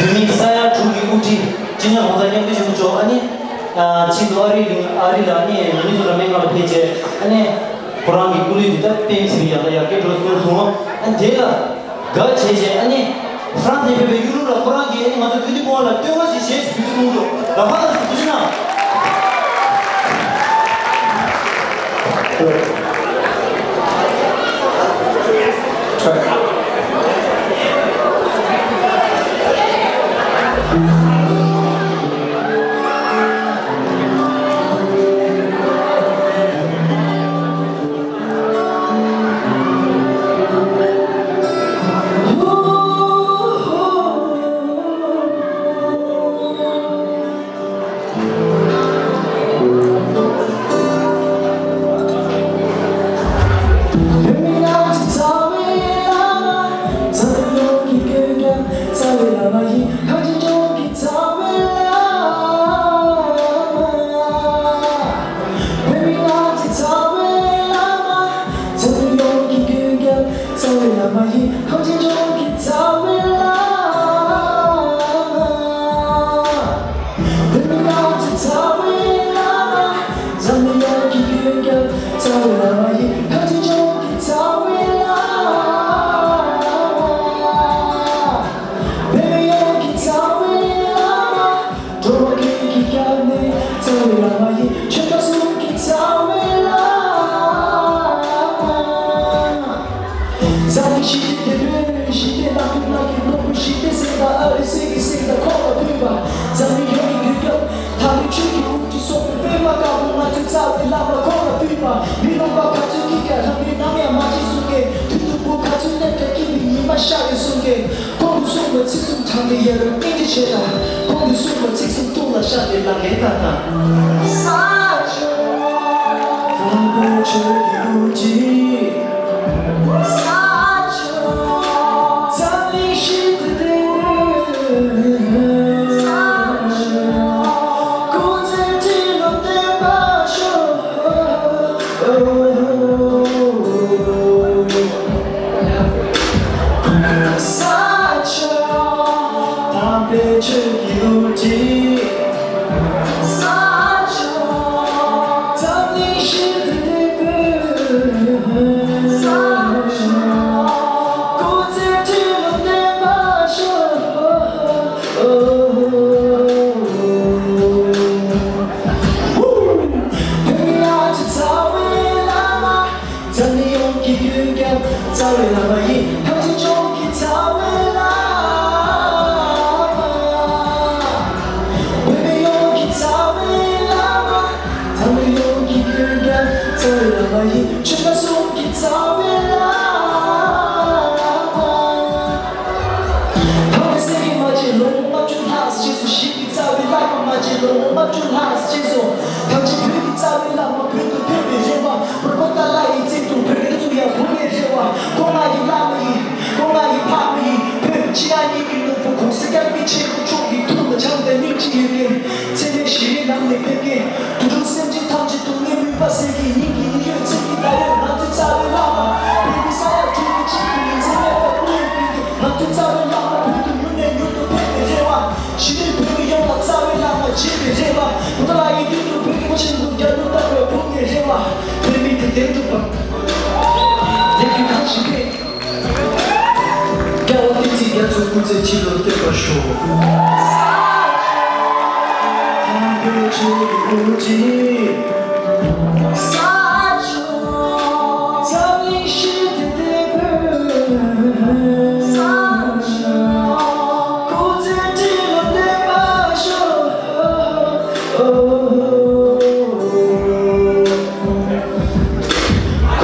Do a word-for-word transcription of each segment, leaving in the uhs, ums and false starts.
བོད་མི་ས་ཡ་དྲུག་གི་དབུ་ཁྲིད་སྤྱི་ནོར་༸གོང་ས་༸སྐྱབས་མགོན་ཆེན་པོ་མཆོག་ཨ་ནི། ཕྱིས་སུ་ཨ་རི་གླིང་ཨ་རི་ལ་ཨ་ནི་ང་ནི་ཚོ་ལ་སྨན་ཁང་ལ་ཕེབས་རྗེས་ཨ་ནི། ཁོ་རང་གི་སྐུ་ལུས་འདི་ལྟར་པེམ་སི་བི་ཡག་ལ་ཡར་རྒྱས་འགྲོ་སོང་གསུངས། ཨ་ནི་དེ་ལ་དགའ་བྱས་རྗེས་ཨ་ནི། ཧྥ་རན་སི་ནས་ཕེབས་པའི་གཡུ་ལོ་ལ་ཁོ་རང་གིས་ཨ་ནི་ང་ཚོ་བོད་འདི་སྐོར་ལ་བསྟོད་བསྔགས་ཤིག་བྱེད་ཟེར་གསུངས་འདུག་ལ་ཕར་ལ་ཐུགས་རྗེ་གནང་། འཛམ་གླིང་ཞི་བདེའི་དེད་དཔོན། ཞི་བདེ་ལ་ཕན་གནང་གི་ནོར་བུ། ཞི་བདེའི་གཟེངས་རྟགས། ཨ་རིའི་གསེར་གྱི་གཟེངས་རྟགས་ཁོང་ལ་ཕུལ་བ། འཛམ་གླིང་ཡོངས་ཀྱི་མགོན་སྐྱབས། ལྷ་མིའི་ཆོས་ཀྱི་དབུ་ཁྲིད་སོགས་པའི་པདྨ་དཀར་པོ། ང་ཚོའི་རྩ་བའི་བླ་མ་ཁོང་ལ་ཕུལ་བ། མི་ལུང་པ་ག་ཚོད་ཀྱིས་ཀྱང་ལྷ་མིའི་ནམ་ཡང་མ་བརྗེད་གསུང་མཁན། དུས་དང་པོ་ག་ཚོད་སླེབས་ཀྱང་སྐྱིད་པའི་ཉི་མ་ཤར་ཡོད་གསུང་མཁན། ཁོང་གིས་གསུངས་པའི་ཚིག་གསུམ་དྲང་བདེན་ཡ་རབས་སྙིང་རྗེ་ཆེ་ལ། ཁོང་གིས་གསུངས་པའི་ཚིག་གསུམ་ཐུགས་ལ་བཞག་སྟེ་ལག་ལེན་བསྟར་དང་། ས་ཆུ། དམ་པའི་ཆོས་ཀྱི་དབུ་ཁྲིད། ས་ཆུ། འཛམ་གླིང་ཞི་བདེ་དེད་དཔོན། ས་ཆུ། སྐུ་ཚེ་ཁྲི་ལོ་བརྟན་པར་ཤོག་ས་ཆུ། དམ་པའི་ཆོས་ཀྱི་དབུ་ཁྲིད། ས་ཆུ། འཛམ་གླིང་ཞི་བདེ་དེད་དཔོན། ས་ཆུ། སྐུ་ཚེ་ཁྲི་ལོ་བརྟན་པར་ཤོག་བོད་མི་ཡ་ཆེ་རྩ་བའི་བླ་མ། འཛམ་གླིང་ཡོངས་ཀྱི་མགོན་སྐྱབས། རྩ་བའི་བླ་མ་ཡིན། ཐམས་ཅད་སྐྱོང་གི་རྩ་བའི་བླ་མ། བོད་མི་ཡོངས་ཀྱི་རྩ་བའི་བླ་མ། འཛམ་གླིང་ཡོངས་ཀྱི་མགོན་སྐྱབས། རྩ་བའི་བླ་མ་ཡིན། ཆོས་པ་གསུམ་གྱི་རྩ་བའི་བླ་མ། ཐོག་མའི་སེང་གེ་མ་བྱེད་ལོ་ངོ་ལྔ་བཅུ་ལྷག་རྗེས་སུ། ཞིག་གི་རྩ་བའི་བླ་མ་མ་བྱེད་ལོ་ངོ་ལྔ་བཅུ་ལྷག་རྗེས་སུ། ཐམས་ཅད་བོད་ཀྱི་རྩ་བའི་བླ་མ། བོད་དུ་ཕེབས་པའི་རེ་བ། རོགས་པ་ཏཱ་ལའི་བཙན་དུ་བོད་ཀྱི་ཚུར་ཡང་བུ་ངའི་རེ་བ། ཁོང་ང་ཡི་བླ་མ་ཡིན། ཁོང་ང་ཡི་ཕ་མ་ཡིན། བོད་ཕྱི་ནང་གཉིས་ཀྱི་ནོར་བུ། གོང་ས་སྐྱབས་མགོན་ཆེན་པོ་མཆོག་གི་ཐུགས་ལ་བྱམས་དང་སྙིང་རྗེ་ཡོད་མཁན། འཚེ་མེད་ཞི་བའི་ལམ་ནས་ཕེབས་མཁན། དུད་འགྲོ་སེམས་ཅན་ཐམས་ཅད་སྡུག་བསྔལ་མུན་པ་སེལ་མཁན། སྙིང་གི་སྙིང་ཡོད་ཚིག་གི་ཟླ་འོད། ང་ཚོའི་རྩ་བའི་བླ་མ། བོད་ཀྱི་ས་ཡ་དྲུག་གི་གཅིག་ཏུ་ཉིན་མཚན་མེད་པར་བསྐུལ་ཡོད་མཁན། ང་ཚོའི་རྩ་བའི་བླ་མ། བོད་དུ་མྱུར་ནས་མྱུར་དུ་ཕེབས་པའི་རེ་བ། གཞིས་ལུས་བོད་མི་ཡོངས་ལ་རྩ་བའི་བླ་མ་མཇལ་བའི་རེ་བ། བུ་ད་ལ་ཡི་དུས་དུ་བོད་ཀྱི་ཆེན་པོ་རྒྱལ་གླུ་བཏང་བའི་བུ་ངའི་རེ་བ། བོད་མི་དེ་བདེན་གྲུབ་པ། ལེགས་བཅུ་གང་ཞིག་པས། རྒྱལ་བ་བསྟན་འཛིན་རྒྱ་མཚོ་སྐུ་ཚེ་ཁྲི་ལོ་བརྟན་པར་ཤོག་དམ་པའི་ཆོས་ཀྱི་དབུ་ཁྲིད། འཛམ་གླིང་ཞི་བདེ་དེད་དཔོན། སྐུ་ཚེ་ཁྲི་ལོ་བརྟན་པར་ཤོག་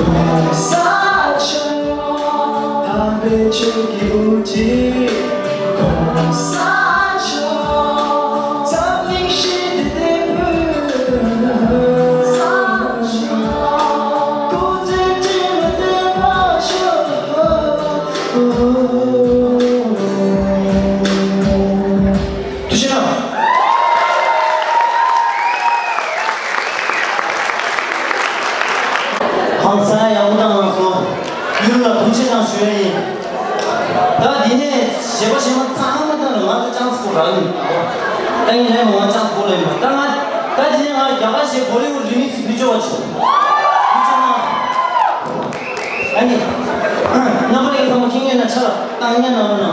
གོང་ས་མཆོག་དམ་པའི་ཆོས་ཀྱི་དབུ་ཁྲིད། གོང་ས་མཆོག་འཛམ་གླིང་ཞི་བདེ་དེད་དཔོན། སྐུ་ཚེ་ཁྲི་ལོ་བརྟན་པར་ཤོག་ཐུགས་རྗེ་གནང་། ཧང་སང་ཡག་པོ་བཏང་གནང་སོང་། གཡུ་ལོ་ལ་ཐུགས་རྗེ་གནང་ཞུ་ཡ་ཡིན། ད་འདི་ནས་གཞས་པ་གཞས་མ་ཚང་མ་བཏང་ནས་ང་ཚོ་ཅང་ ད་ནི་ད་ཡིན་ནའི་ངོ་ཅག་གོ་ལེ་མ་ད་ང་ད་དེ་ནས་ང་རྒྱ་གར་ཞེས་བོ་ལི་ཝུད་རི་མིག་སི་བི་ཅོ་བ་ཆོ་བི་ཅོ་ན། ཨ་ནི་རྣམ་པ་ཡིན་ཚང་མ་ཁྱི་ངན་ན་ཆ་ལ་བཏང་ཉན་ན་འོ་ན།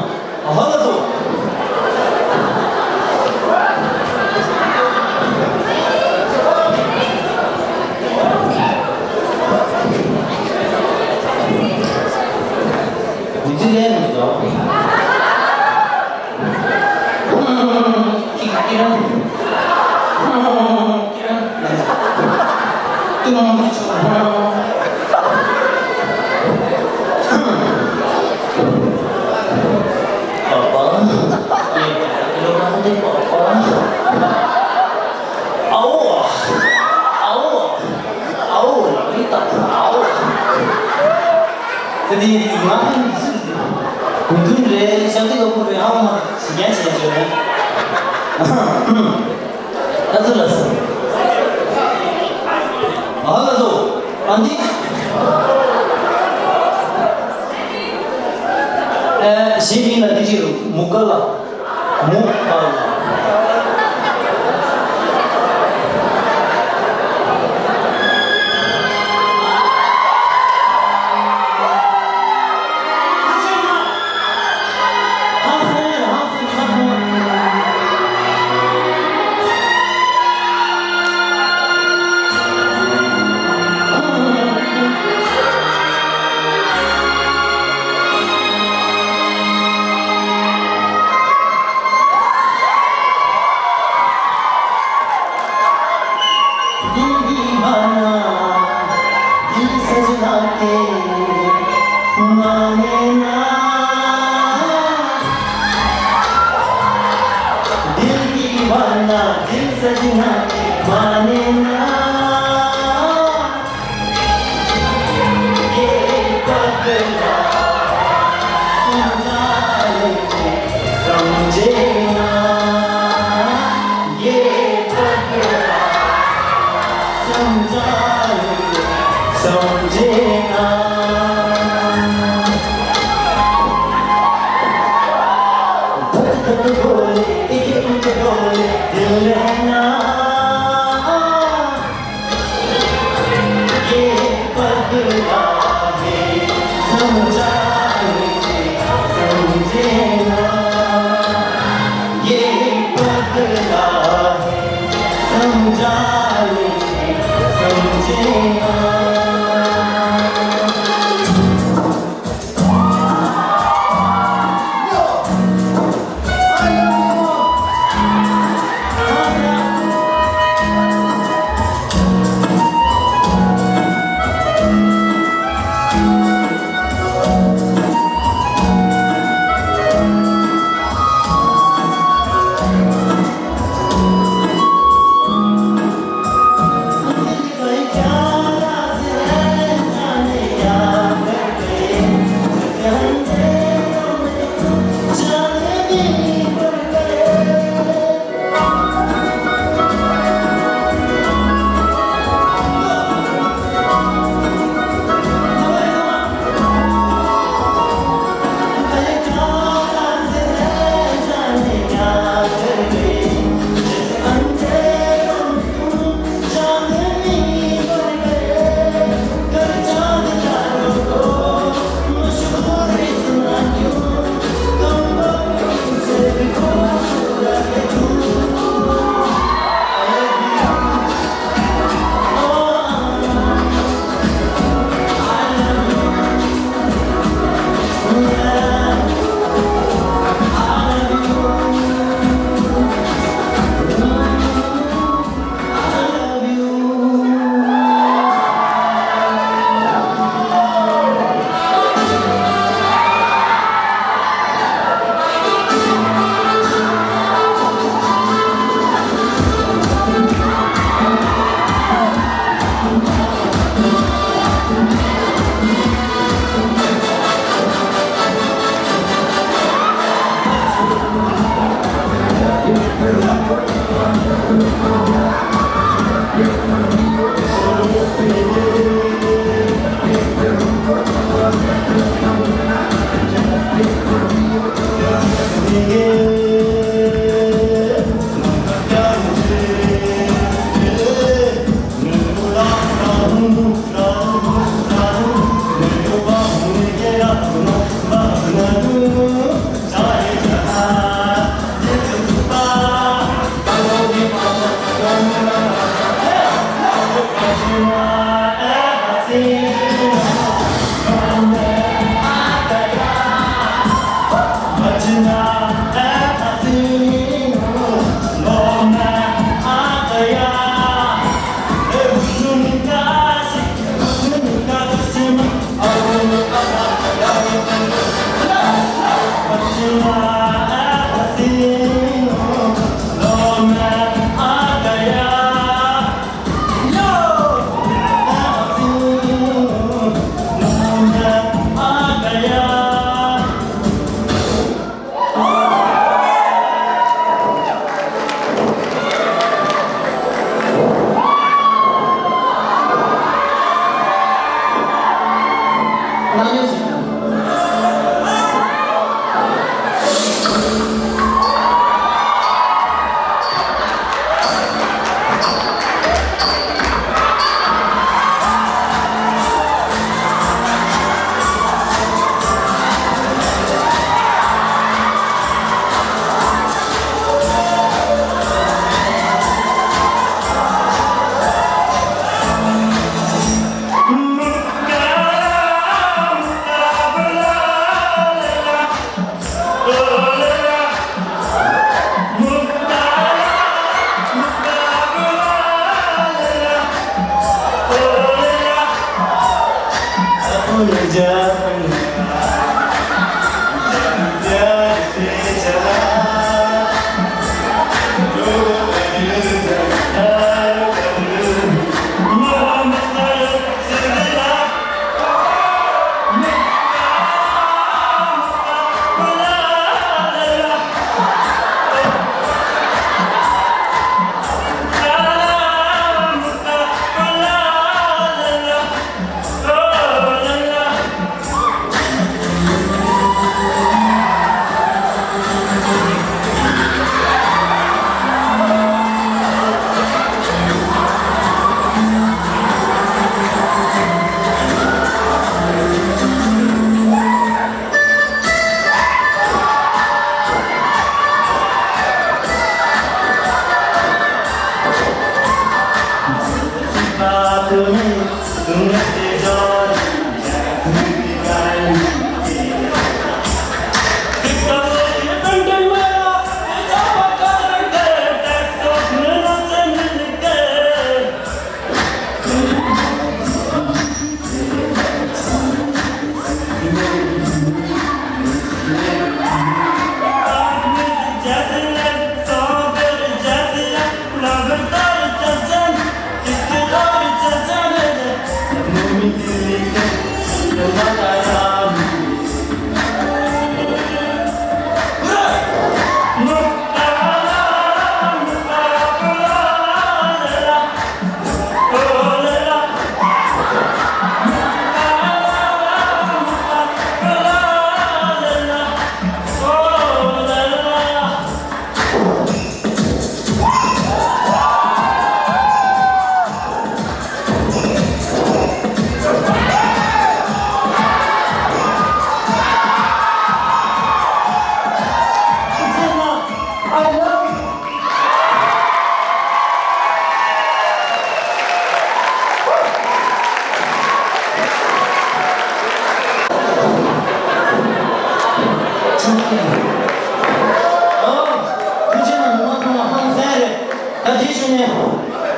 ཧ་ལ་སོ། མི་ཚེ་ལས་མི་འདུག་ཁྱི་ཁྱི་རང་། ཁྱི་རང་། ཏུང་མི་ཆོག་པ་པ། ཨའོ། ཨའོ། ཨའོ། ལ་རི་ཏ་ཨའོ། དེ་དེ་ང་ཕན་ཚུན་གུང་ཐུན་རེད་ཤག་དེ་ལོ་ཁུ་རེད་ཨའོ་མ་ཞི་རྒྱན་བྱས་བྱས་རེད། ད་ཚུ་ལ་སོ། ཨ་ལ་སོ། ཨ་འདི། ཨེ་ཞེས་མིང་ལ་འདི་ཅི་རུ་མུ་ག་ལ། མུ་ག་ལ། दिल दीवाना दिल सजना के माने ना। दिल दीवाना दिल सजना के माने ना। ये पगला समझे ना। ये पगला समझे ना। धक धक बोले, एक एक बोले, दिल रहना।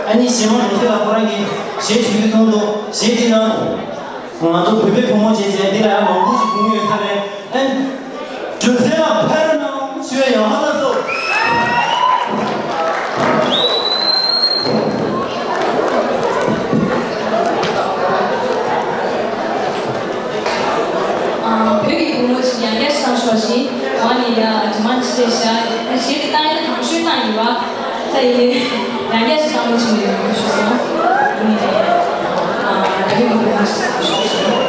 ཨ་ནི་གཞས་མ་འགྲོ་ཚེ་ལ་ཁོ་རང་གིས་གཞས་ཞུ་གི་སོང་འདུག་གཞས་འདི་ན་ང་ཚོ་བོད་པའི་བུ་མོ་བྱས་བྱས་འདི་ལ་ཡང་མང་པོ་ཞིག་གོ་གི་ཡོད་ས་རེད། ཨ་ནི་འགྲོ་ཚེ་ལ་ཕར་ནང་ཞུ་ཡ་ཡང་ཧ་ལ་སོ། ཨ། བོད་ཀྱི་བུ་མོ་ཞིག་ཡང་བསྐྱར་བསམ་ཤོག་ཞིག་འོ་ནི་ཡ་ཇི་མ་ཇི་བྱས་བཞག་གཞས་དེ་བཏང་ཡ་དང་ཤོས་བཏང་ཡིན་པ། ད་ཡིན། ཡང་བསྐྱར་ཞིག་བཏང་མ་ཕྱིན་པའི་ཡོང་ཞུ་སོང་། ཨ་ནི་ཨ་རེ་མ་བུ་མོ་ཞིག་བསམ་ཤོག་ཞིག་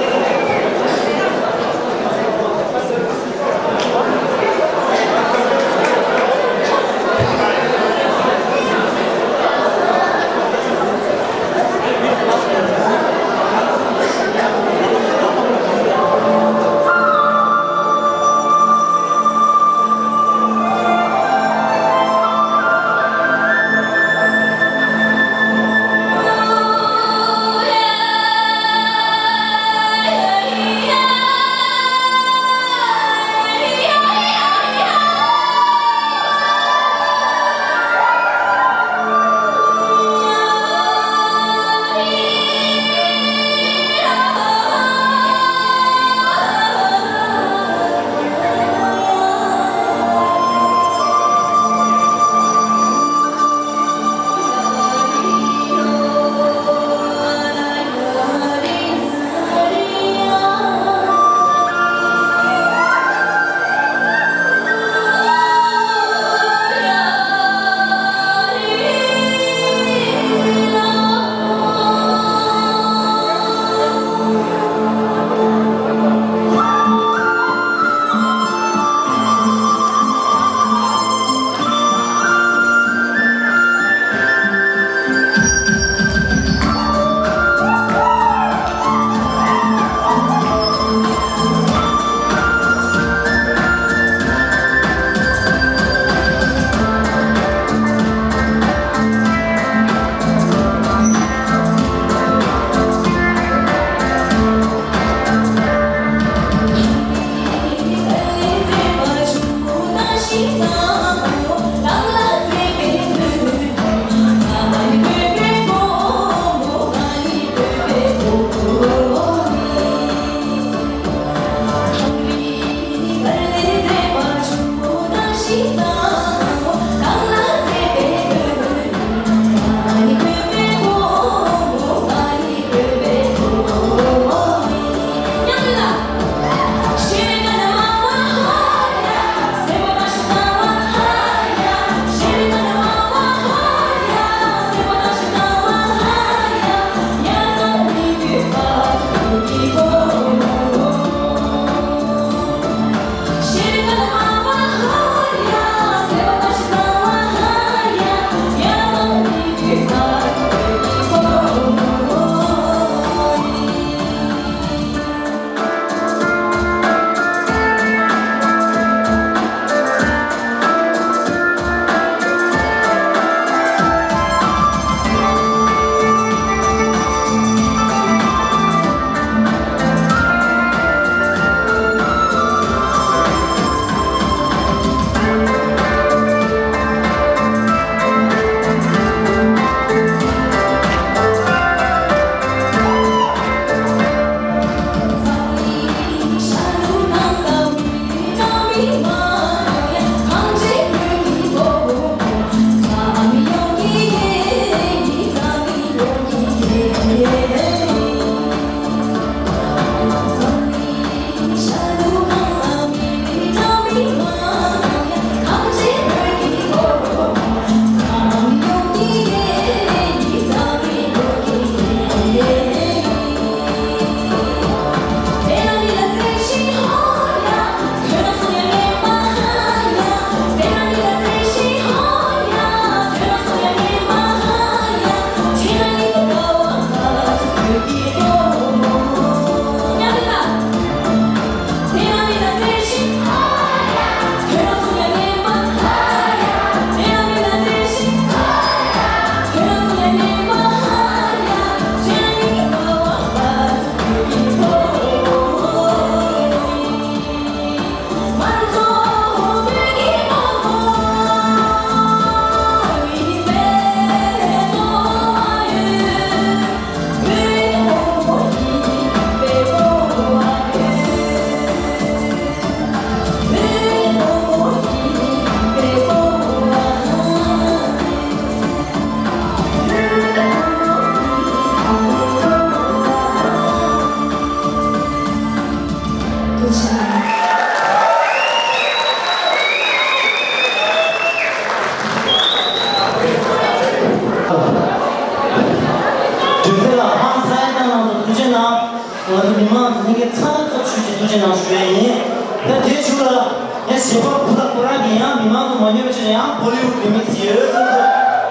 ང་ཚོ་མི་མང་ཚོ་ལྷན་རྒྱས་ཚང་མ་ཚོ་ཆུ་ཆེ་ཐུགས་རྗེ་གནང་ཞུ་ཡ་ཡིན། ད་དེའི་ཤུལ་ལ་ངས་གཞས་པ་བུ་ལ་ཁོ་རང་གིས་ཡང་མི་མང་ཚོ་མ་ཉན་པ་བྱས་ནས་ཡང་བོ་ལི་ཝུཌ་རི་མིག་སི་ཡོད་ཟེར་འདུག་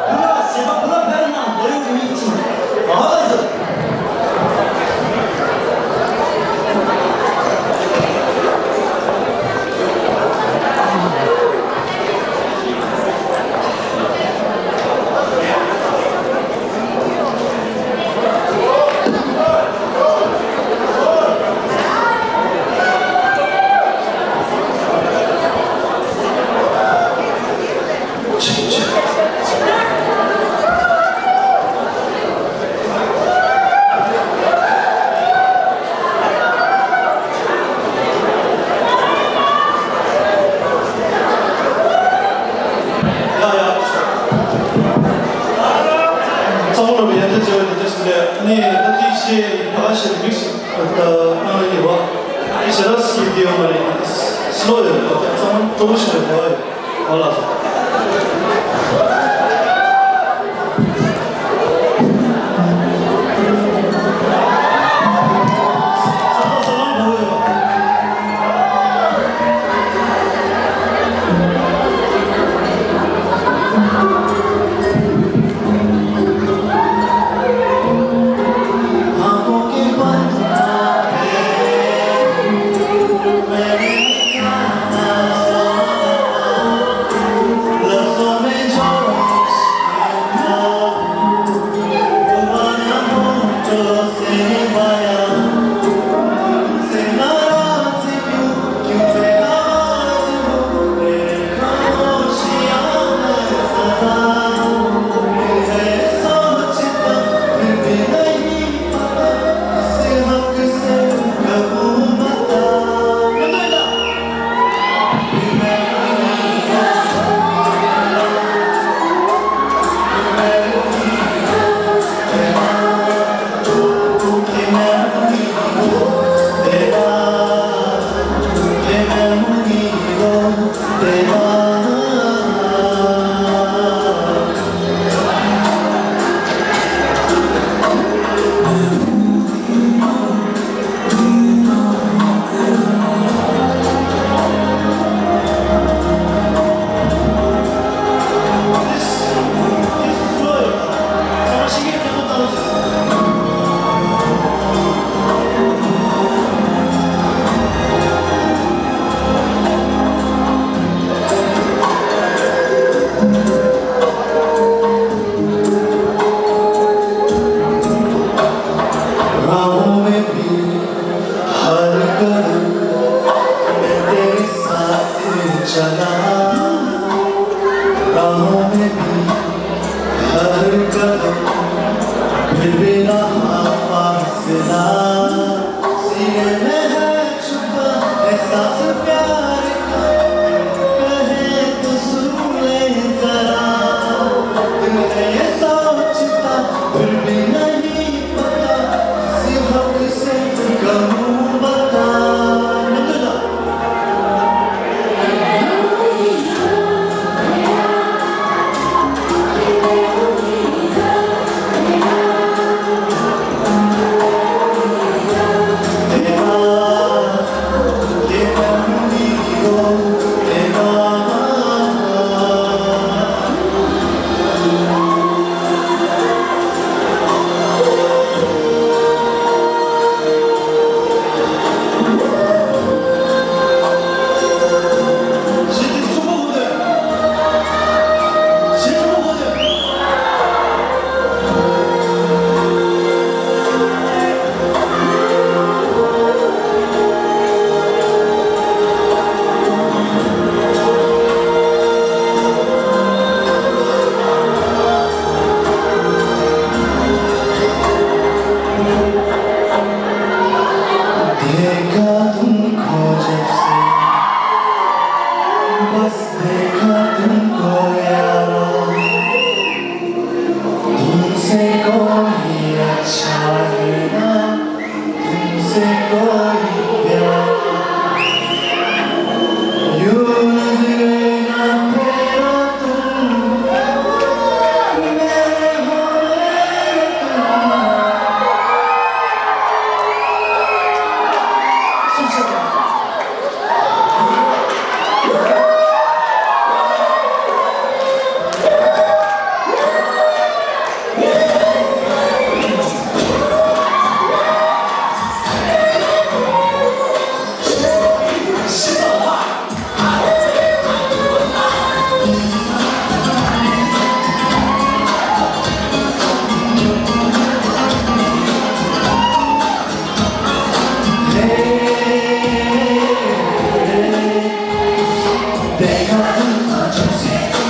བུ་ལ་གཞས་པ་བུ་ལ་ཕེབས་ན་བོ་ལི་ཝུཌ་རི་མིག་སི་ཡིན། ཨ་ཟེར། ཚང་མ་ལ་ཡང་བསྐྱར་བྱས་པ་དེ་འདྲ་ཞིག་ལས་ནས་ད་ལྟའི་གཞས་ད་ག་ཞིག་རེ་མིག་སི་ཨ་ད་གནང་ཡོད་པ། ཞེ་དྲག་སི་དེ་ཡོད་མ་རེད། སི་ལོ་ཡོད་པ། ཚང་མ་སྤྲོ་པོ་ཞིག་རེད་པ། ཨ་ལགས་སོ།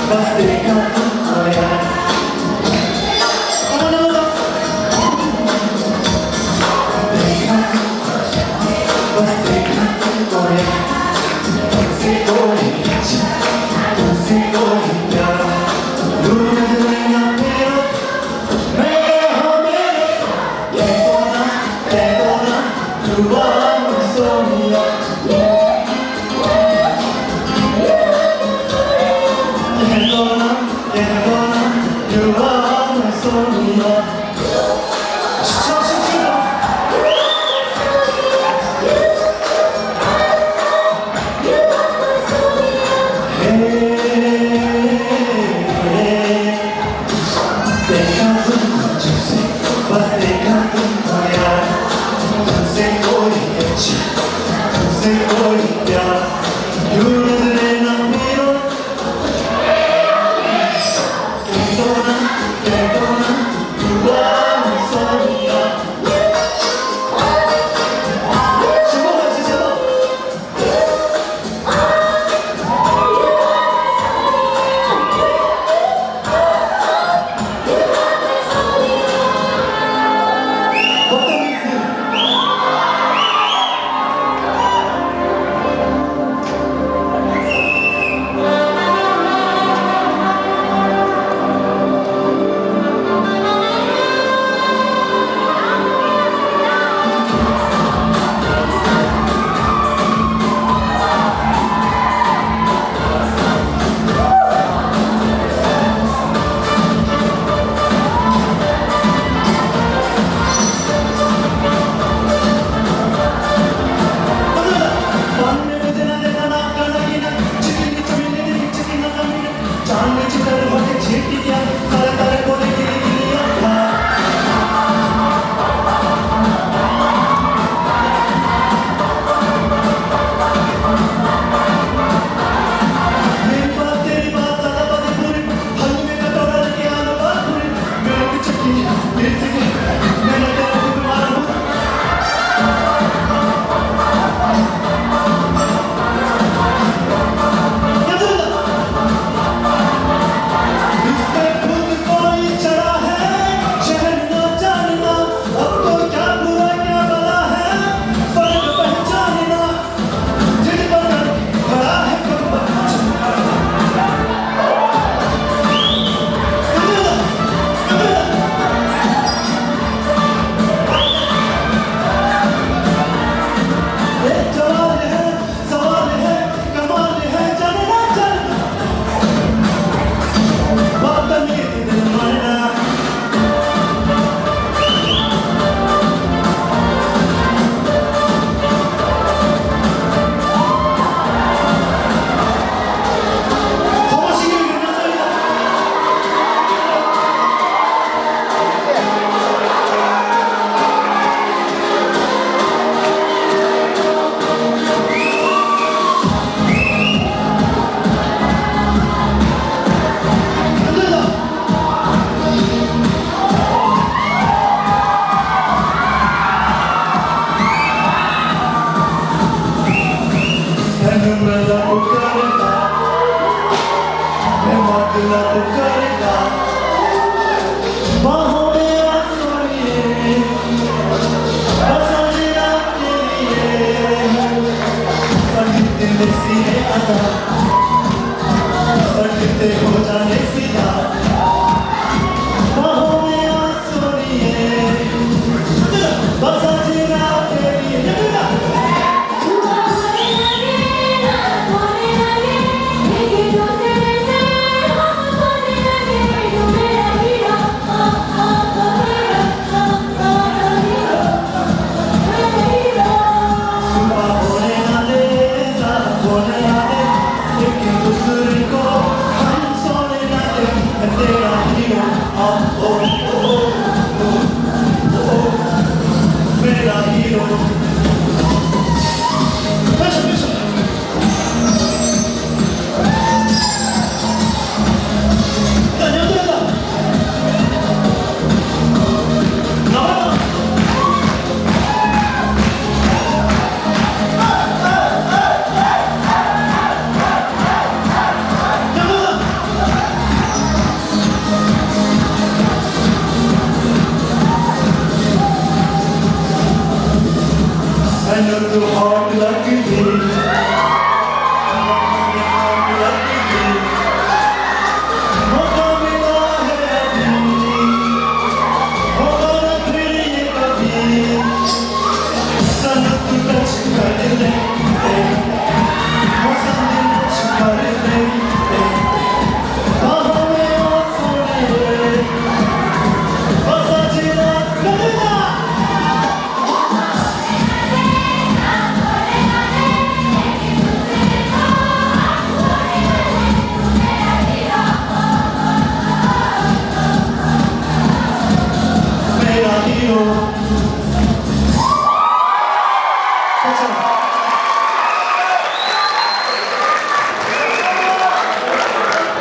बस देखा तुमको यार। Come on, come on, come on। देखा तुमको यार, बस देखा तुमको यार। तुमसे कोई इच्छा, तुमसे कोई प्यार। दूर नजरें ना फेरो, मेरे हो मेरे। कह दो ना, कह दो ना, तू आ मुझे सोनिया। कह दो ना, कह दो ना, तू आ मुझे सोनिया। देखा तुमको जब से, बस देखा तुमको यार। तुमसे कोई इच्छा, तुमसे कोई प्यार। यूं नजरें ना फेरो। कह दो ना, कह दो ना, तू आ मुझे सोनिया।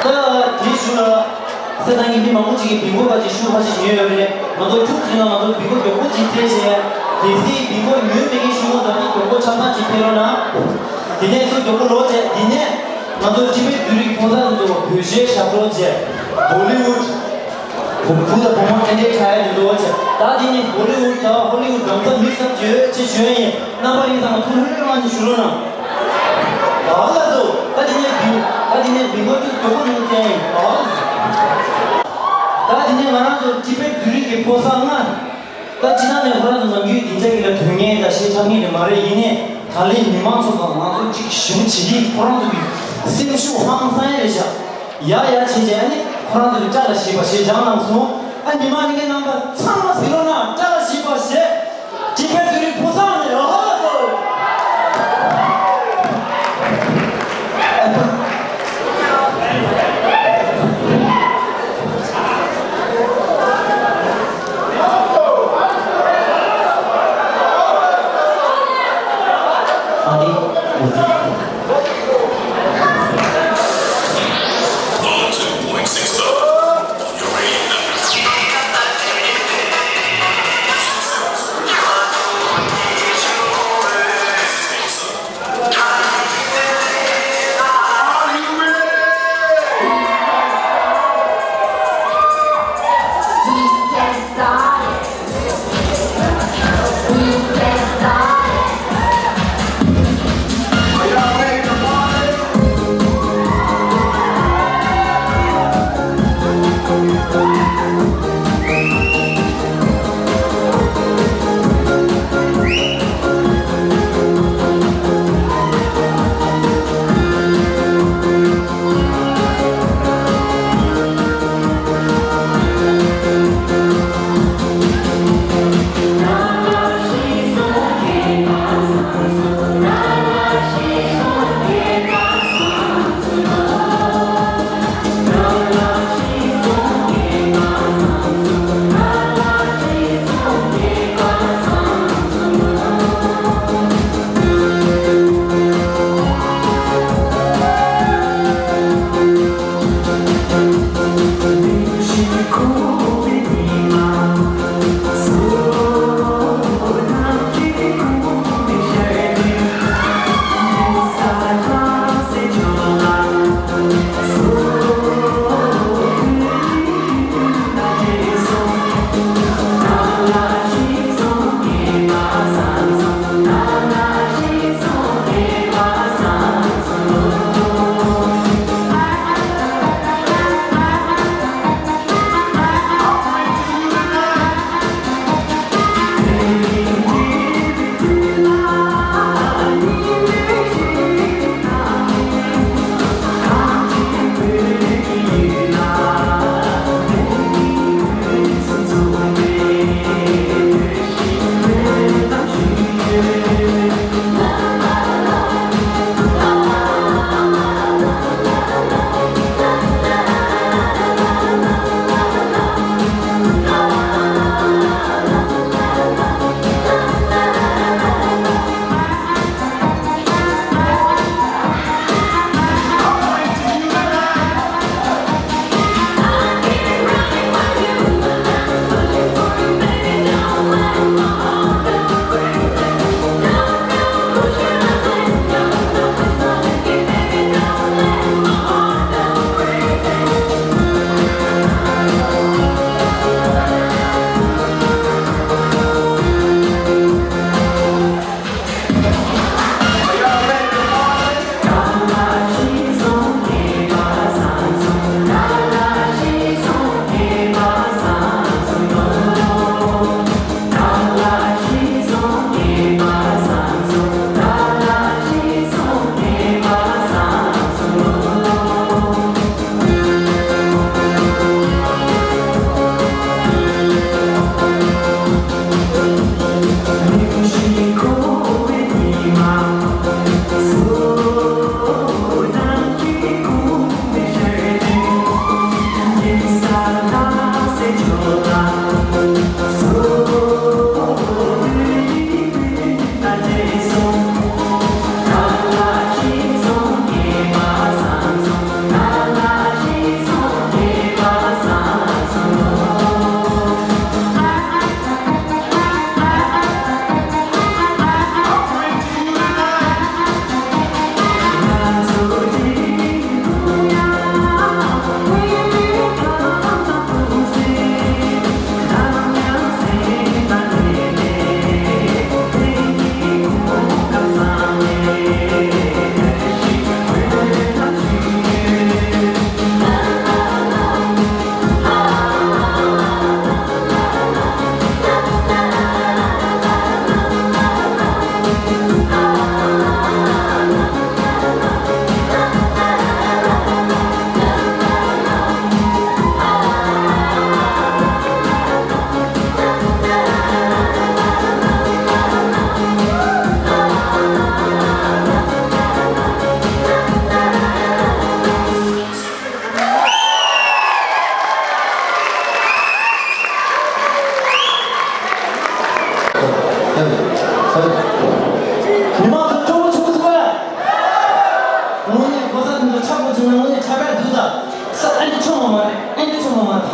ད་དེའི་གཞུག་ལ། སེ་ཐང་གི་མི་མང་པོ་ཅིག་གིས་བི་མགོ་ཁ་ཅིག་ཤུ་ཁ་ཅིག་ཉོས་ཡོད་རེད། ང་ཚོ་ཁྱུག་ཅིག་ནང་ང་ཚོ་བི་མགོ་མགྱོགས་པོ་ཅིག་བཙལ་བྱས། གལ་སྲིད་བི་མགོ་ཉོས་མེད་མཁན་ཤུ་མོ་ཚོ་ནི་མགྱོགས་པོ་ཆ་ཚང་ཅིག་ཕེབས་རོགས་གནང་། དེ་ནས་ཚུར་མགྱོགས་པོ་ལོག་བྱས། དེ་ནས་ང་ཚོ་ཊི་བེཊ་བོད་རིགས་ཕོ་གསར་ཚོ་བོད་གཞས་ཞབས་བྲོ་བྱས། བོ་ལི་ཝུཌ། བུ་དང་བུ་མོ་ཨེ་འདྲའི་ཁྲ་ཡ་ནི་འགྲོ་བ་བྱས། ད་དེ་ནས་བོ་ལི་ཝུཌ་དང་ཧོ་ལི་ཝུཌ་འགྲམ་ཚ་མིག་ཚབ་བྱོས་ཅེས་ཞུ་ཡ་ཡིན། རྣམ་པ་ཡིན་ཙང་ཐུགས་ལྷོད་ལྷོད་ངང་ནས་བཞུགས་རོགས་གནང་། ཨ་ལ་ཚོ། ད་དེ་ནས་བི། ད་དེ་ནས་བི་མགོ་ཁྱུག་མགྱོགས་པོ་ཉོ་བཙལ་ཡིན། ཨ་ལ་ཚོ། ད་དེ་ནས་ང་རང་ཚོ་ཊི་བེཊ་བོད་རིགས་ཀྱི་ཕོ་གསར་ལྔ། ད་སྤྱིར་བཏང་ནས་ཁོ་རང་ཚོ་ནམ་རྒྱུན་འདི་འདྲ་གི་ལ་དོན་ངན་དང་ཤེས་ཐབས་ངན་རེད་མ་རེད། ཡིན་ནའི་ད་ལན་མི་མང་ཚོ་དང་ང་ཚོ་གཅིག་གཞུང་བྱེད་ཀྱི་ཁོ་རང་ཚོ་གི་སེམས་ཤུགས་ཧང་སང་ཡ་རེད་ཤག་ཡ་ཡ་བྱས་བྱས་ཨ་ནི་ཁོ་རང་ཚོ་གི་བཀྲ་ལ་ཤིས་པ་ཞེས་སྦྱངས་གནང་སོང་། ཨ་ཉི་མ་འདི་གའི་རྣམ་པ་ཚང་མ་གཟིགས་རོགས་གནང་། བཀྲ་ལ་ཤིས་པ་ཞེས། ཊི་བེཊ་བོད་རིགས་ཕོ་གསར་ནས་ཨ་ཧོ་ལ་ཚོ།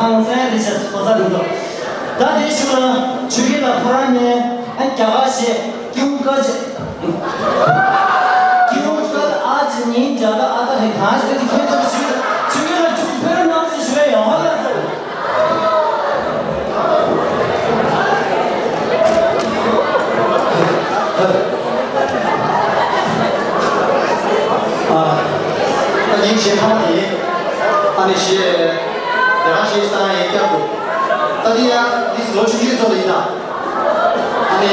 ཨང་ཚན་རེ་ཞིག་གོ་ས་རེད་འདུག་ད་དེའི་གཞུག་ལ་ཆོས་རྒྱལ་ལ་ཁོ་རང་ནས་ཨ་རྒྱ་གར་ཞེས་ཀྱུ་ཀ་ཅེ། ཀྱུ་ཀ་ཨ་ཅེ་ཉིན་རྒྱ་གར་ཨ་ད་རེ་གང་ཞིག་དེ་ཁྱེད་ཚོ་ཞུས། ཆོས་རྒྱལ་ལ་ཁྱུག་ཕེར་གནང་ཞེས་ཞུ་བའི་ཡོང་ཧ་ལ་ཚོ། ཨ་ཉིན་ཞེས་ཁ་བ་དེ་ཨ་ནི་ཞེས་རང་ཞེས་བཏང་ཡིན་སྐྱབས་འགྲོ། ད་དེ་ཡང་དེ་ལོ་ཆུང་ཆུང་ཚོ་ལ་ཡིན་ད། ཨ་ནི།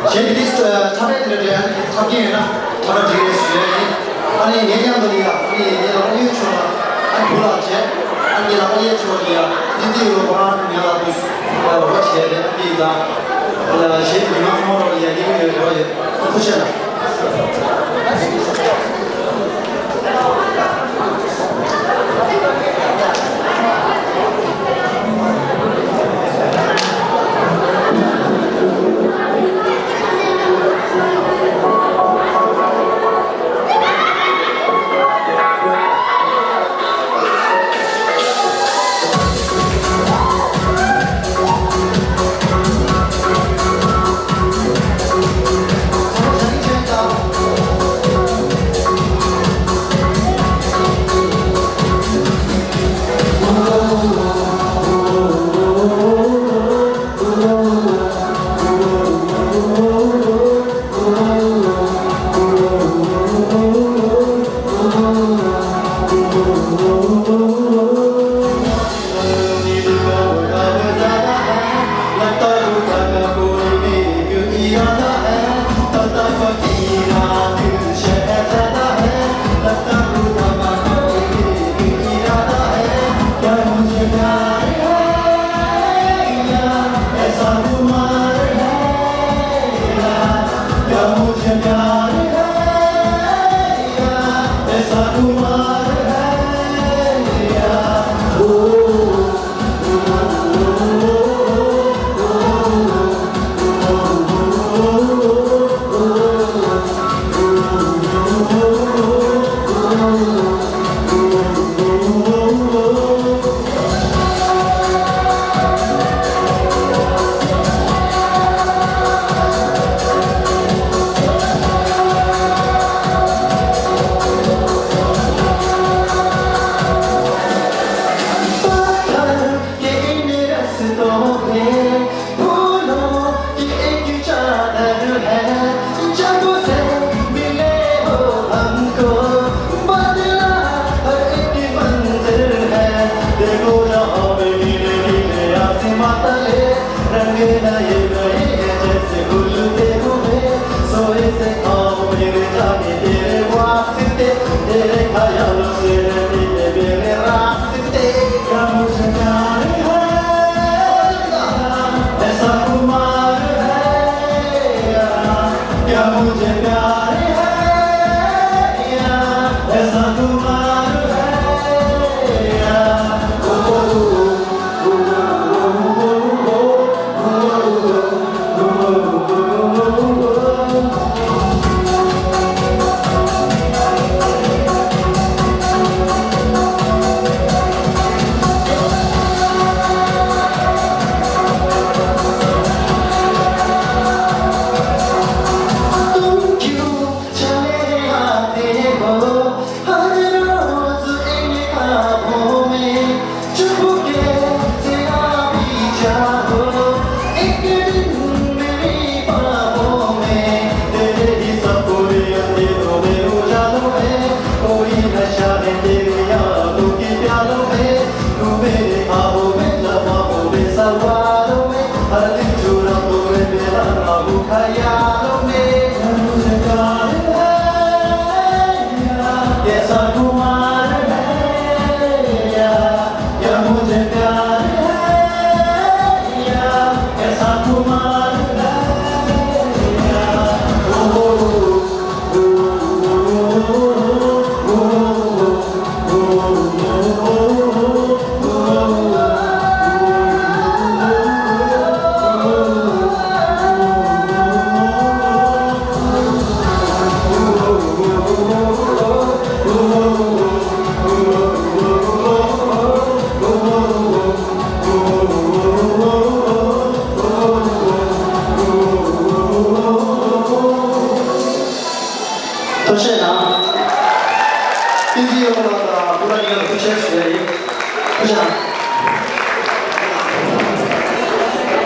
གཞན་གྱི་ལིསི་ཊི་ཁྲ་ཁྲ་དེ་འདྲ་འདྲ་ཨ་ནི་ཁྲབ་ཀྱིན་ཡོད་ན་ཁྲ་ཁྲ་འགྲིག་རེད་ཞུ་ཡ་ཡིན། ཨ་ནི་ངའི་མཉམ་དུ་ནི་ཡ་ཨ་ནི་ངའི་ལ་ཨོ་ཡོད་ཆོག་ལ་ཨ་ནི་བུ་ལགས་བྱས། ཨ་ནི་ལ་ཨོ་ཡོད་ཆོག་ལ་ཡ་ཨ་ནི་ཙི་ཡོད་ཁོ་རང་ངའི་ལ་དུས་ལ་རོགས་པ་བྱས་རེད། ཨ་ནི་ད་ལ་གཞན་གྱི་མི་མང་ཚང་མ་རོགས་ལ་ཡ་ངའི་ཡོད་རོགས་ཡོད། ཐུགས་རྗེ་ཆེ་ལ།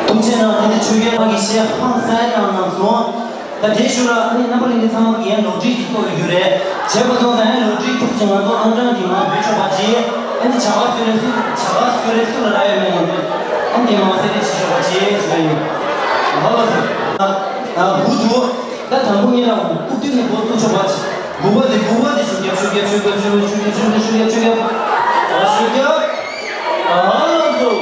ཐུགས་རྗེ་གནང་། དེ་ནི་ཆོས་རྒྱལ་ལགས་ཀྱིས་གཞས་ཧང་སང་བཏང་གནང་སོང་། ད་དེའི་ཤུལ་ལ་ཨ་ནི་རྣམ་པ་ལྷན་རྒྱས་ཚང་མ་གིས་ལོ་རྒྱུས་ཀྱི་ཐོག་ཡོད་རྒྱུ་རེད། བྱས་པ་སོང་ཙང་ཨ་ནི་ལོ་རྒྱུས་ཐུགས་ཀྱི་ང་ཚོ་ཨང་གྲངས་ཀྱི་ནང་བེད་ཆོག་པ་བྱེད། ཨ་ནི་བྱ་དགའ་གསོལ་རས་སུ་བྱ་དགའ་གསོལ་རས་སུ་ལ་རག་ཡོད་མེད་ང་ཚོ་ཨ་ནི་དེ་མ་ཟད་དེ་བྱེད་ཆོག་པ་བྱེད་ཞུ་ཡ་ཡིན། ཧ་ལོ་སི། ཨ་ཨ་བུ་དུ། ད་དང་པོ་ངེད་ལ་ཁུག་ཏུ་ནས་འགོ་བཙུགས་ཆོག་པ་བྱེད། དགུ་པ་དེ་དགུ་པ་དེ་ཤུགས་རྒྱབ་ཤུགས་རྒྱབ་ཤུགས་རྒྱབ་ཤུགས་རྒྱབ་ཤུགས་རྒྱབ་ཤུགས་རྒྱབ་ཤུགས་རྒྱབ། ཨ་ཤུགས་རྒྱབ། ཨ་ལོ་སི།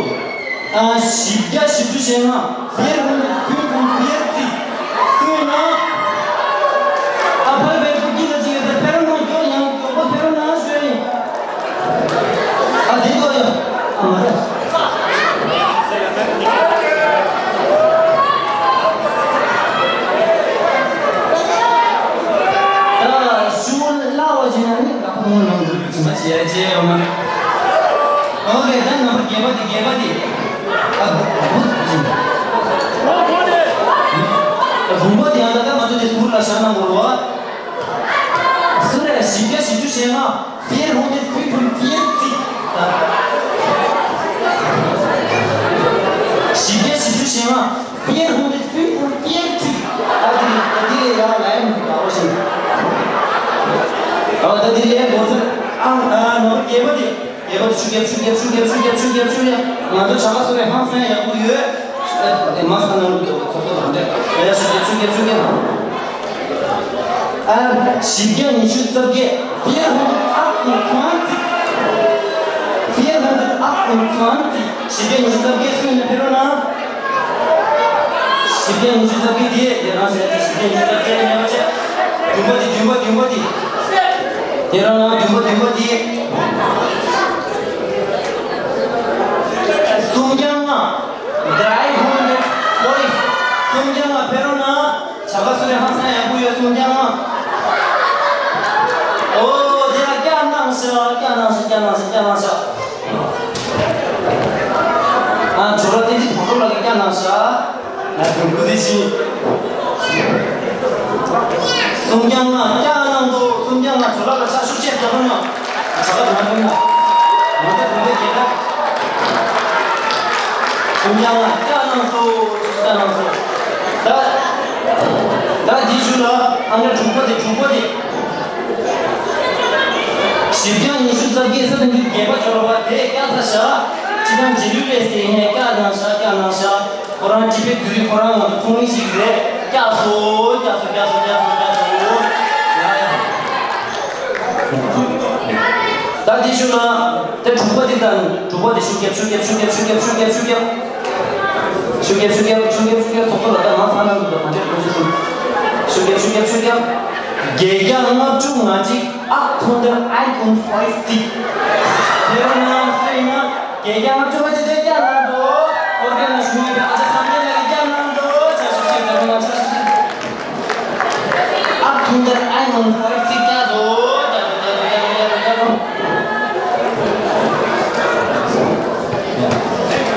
ཨ་བཞི་བརྒྱ་བཞི་བཅུ་ཞེ་ལྔ། ཕེར་ཧུང་ཕེར་ཧུང་ཕེར་ཙི། སུ་ཡིན་ན། ཨ་ཕར་བའི་ཕུག་གི་ལ་ཅི་ཡོད་ད་ཕེར་ཧུང་མགྱོགས་ཡང་མགྱོགས་པོ་ཕེར་ཧུང་ན་ཞོན་ཡིན། ཨ་དེ་ལྟོ་ཡ། ཨ་མ་རེད། ད་ཞུ་ལ་བ་ཅི་ན་ནི་ལ་ཕུག་ནང་དུ། ཨོ་ཁེ། ད་ནམ་བརྒྱད་པ་དེ། བརྒྱད་པ་དེ། ཨ། བུ་བུ་ཅིང་། ད་བུམ་པ་དེ་ཡང་ད་ལྟ་ང་ཚོ་དེ་ཟུར་ལ་བཞག་གནང་དགོས་རེད་བ། སུ་རེད། བཞི་བརྒྱ་བཞི་བཅུ་ཞེ་ལྔ། ཕེར་ཧུང་དེ་ཕུལ་ཕུལ་ཕེར་ཙི། བཞི་བརྒྱ་བཞི་བཅུ་ཞེ་ལྔ། ཕེར་ཧུང་དེ་ཕུལ་ཕུལ་ཕེར་ཙི། ད་དེ་ད་དེ་ལས་ཡང་ལ་ཡང་མི་འདུག་ཨོ་ཤིང་། ཨོ་ད་དེ་ལས་མགོ་ཚོད། ཨང་ཨ་ནོར་རྒྱས་པ་དེ། རྒྱས་པ་དེ་ཤུགས་རྒྱབ་ཤུགས་རྒྱབ་ཤུགས་རྒྱབ་ཤུགས་རྒྱབ་ཤུགས་རྒྱབ་ཤུགས་རྒྱབ། ང་ཚོ་བྱ་དགའ་གསོལ་རས་ཧང་སང་ཡག་པོ་ཡོད། ཨེ་མ་ས་ནང་ལུགས་ཚོགས་ཚོགས་དང་འདྲ། ཡ་ཤུགས་རྒྱབ་ཤུགས་རྒྱབ་ཤུགས་རྒྱབ། ཨ། བཞི་བརྒྱ་ཉི་ཤུ་རྩ་བརྒྱད། ཕེར་ཧུང་ཨ་ཁུང་ཚང་ཙི། ཕེར་ཧུང་ཨ་ཁུང་ཚང་ཙི། བཞི་བརྒྱ་ཉི་ཤུ་རྩ་བརྒྱད་སུ་ཡིན་ན་ཕེར་རོགས་གནང་། བཞི་བརྒྱ་ཉི་ཤུ་རྩ་བརྒྱད་དེ་དེ་རང་བཞིན་གྱི་བཞི་བརྒྱ་ཉི་ཤུ་རྩ་བརྒྱད་ཉེ་བ་བྱས། བདུན་པ་དེ་བདུན་པ་བདུན་པ་དེ། དེ་རང་རང་བདུན་པ་བདུན་པ་དེ། སུམ་བརྒྱ་ལྔ། དྲུག་ཧུན་ཌེ་ཌི་ཕོར་ཊི། སུམ་བརྒྱ་ལྔ་ཕེར་རོགས་གནང་། བྱ་དགའ་གསོལ་རས་ཧང་སང་ཡག་པོ་ཡོད་སུམ་བརྒྱ་ལྔ། ཨོ་དེ་ལ་བཀྱག་གནང་ཤག་བཀྱག་གནང་ཤག་བཀྱག་གནང་ཤག་བཀྱག་གནང་ཤག་ཨ་ཇོ་ལགས་བསྟན་འཛིན་དོན་གྲུབ་ལགས་ཀྱིས་བཀྱག་གནང་ཤག་ང་ཚོ་སྐུ་ཚེ་ཞིང་། སུམ་བརྒྱ་ལྔ་བཀྱག་གནང་འདུག་སུམ་བརྒྱ་ལྔ་ཇོ་ལགས་ལ་ཕྱག་ཤུགས་ཆེ་རྒྱག་རོགས་གནང་། བྱ་དགའ་དོན་དག་ཀུན་ལ། ང་ཚོ་དགོན་པའི་རྒྱལ་ཁབ། སུམ་བརྒྱ་ལྔ་བཀྱག་གནང་སོང་། བཀྱག་གནང་སོང་། ད། ད་འདི་ཞུ་ལ། ཨང་གྲངས་དྲུག་པ་དེ་དྲུག་པ་དེ། བཞི་བརྒྱ་ཉི་ཤུ་རྩ་བརྒྱད་ས་དང་རྒྱུ་བརྒྱད་པ་འབྱོར་བ་དེ་བཀྱག་ཚར་ཤག་ཅི་དང་རྗེས་ལུས་ལས་ཟེར་ནས་བཀྱག་གནང་ཤག་བཀྱག་གནང་ཤག་ཁོ་རང་ཅི་ཕེ་དུས་རིང་ཁོ་རང་ང་ཚོ་ཚོང་ལས་ཤིག་རེད། བཀྱག་སོང་བཀྱག་སོང་བཀྱག་སོང་བཀྱག་སོང་བཀྱག་སོང་། ཡ་ཡ། ད་དེ་ཞུ་ན། དེ་དྲུག་པ་དེ་དང་དྲུག་པ་དེ་ཤུགས་རྒྱབ་ཤུགས་རྒྱབ་ཤུགས་རྒྱབ་ཚོགས་གཙོ་ལ་ད་ང་ཚང་ནང་དུ་ད་ག་འདྲས་དགོས་ཞུ་སོང་། ཤུགས་རྒྱབ་ཤུགས་རྒྱབ་ཤུགས་རྒྱབ། བརྒྱད་བརྒྱ་ལྔ་བཅུ་ང་གཅིག་ཨག་ཐུང་དར་ཨན་ཀུན་ཧོའི་སི་ཊི། དེ་རིང་ང་སུ་ཡིན་ན་བརྒྱད་བརྒྱ་ལྔ་བཅུ་ང་གཅིག་དེ་བཀྱག་གནང་འདུག་ཨོ་རྒྱན་ལ་ཞུ་ཡོད་པའི་ཨ་ཅག་སངས་རྒྱས་ལགས་ཀྱིས་བཀྱག་གནང་འདུག་ཆ་ཤུགས་ཆེ་ད་རུང་ང་ཆ་ཤུགས་ཆེ། ཨ་ཐུང་དར་ཨ་ནང་ཧོར་ཚིག་བཀྱག་འདུག་བཀྱག་འདུག་བཀྱག་འདུག་བཀྱག་འདུག་བཀྱག་འདུག་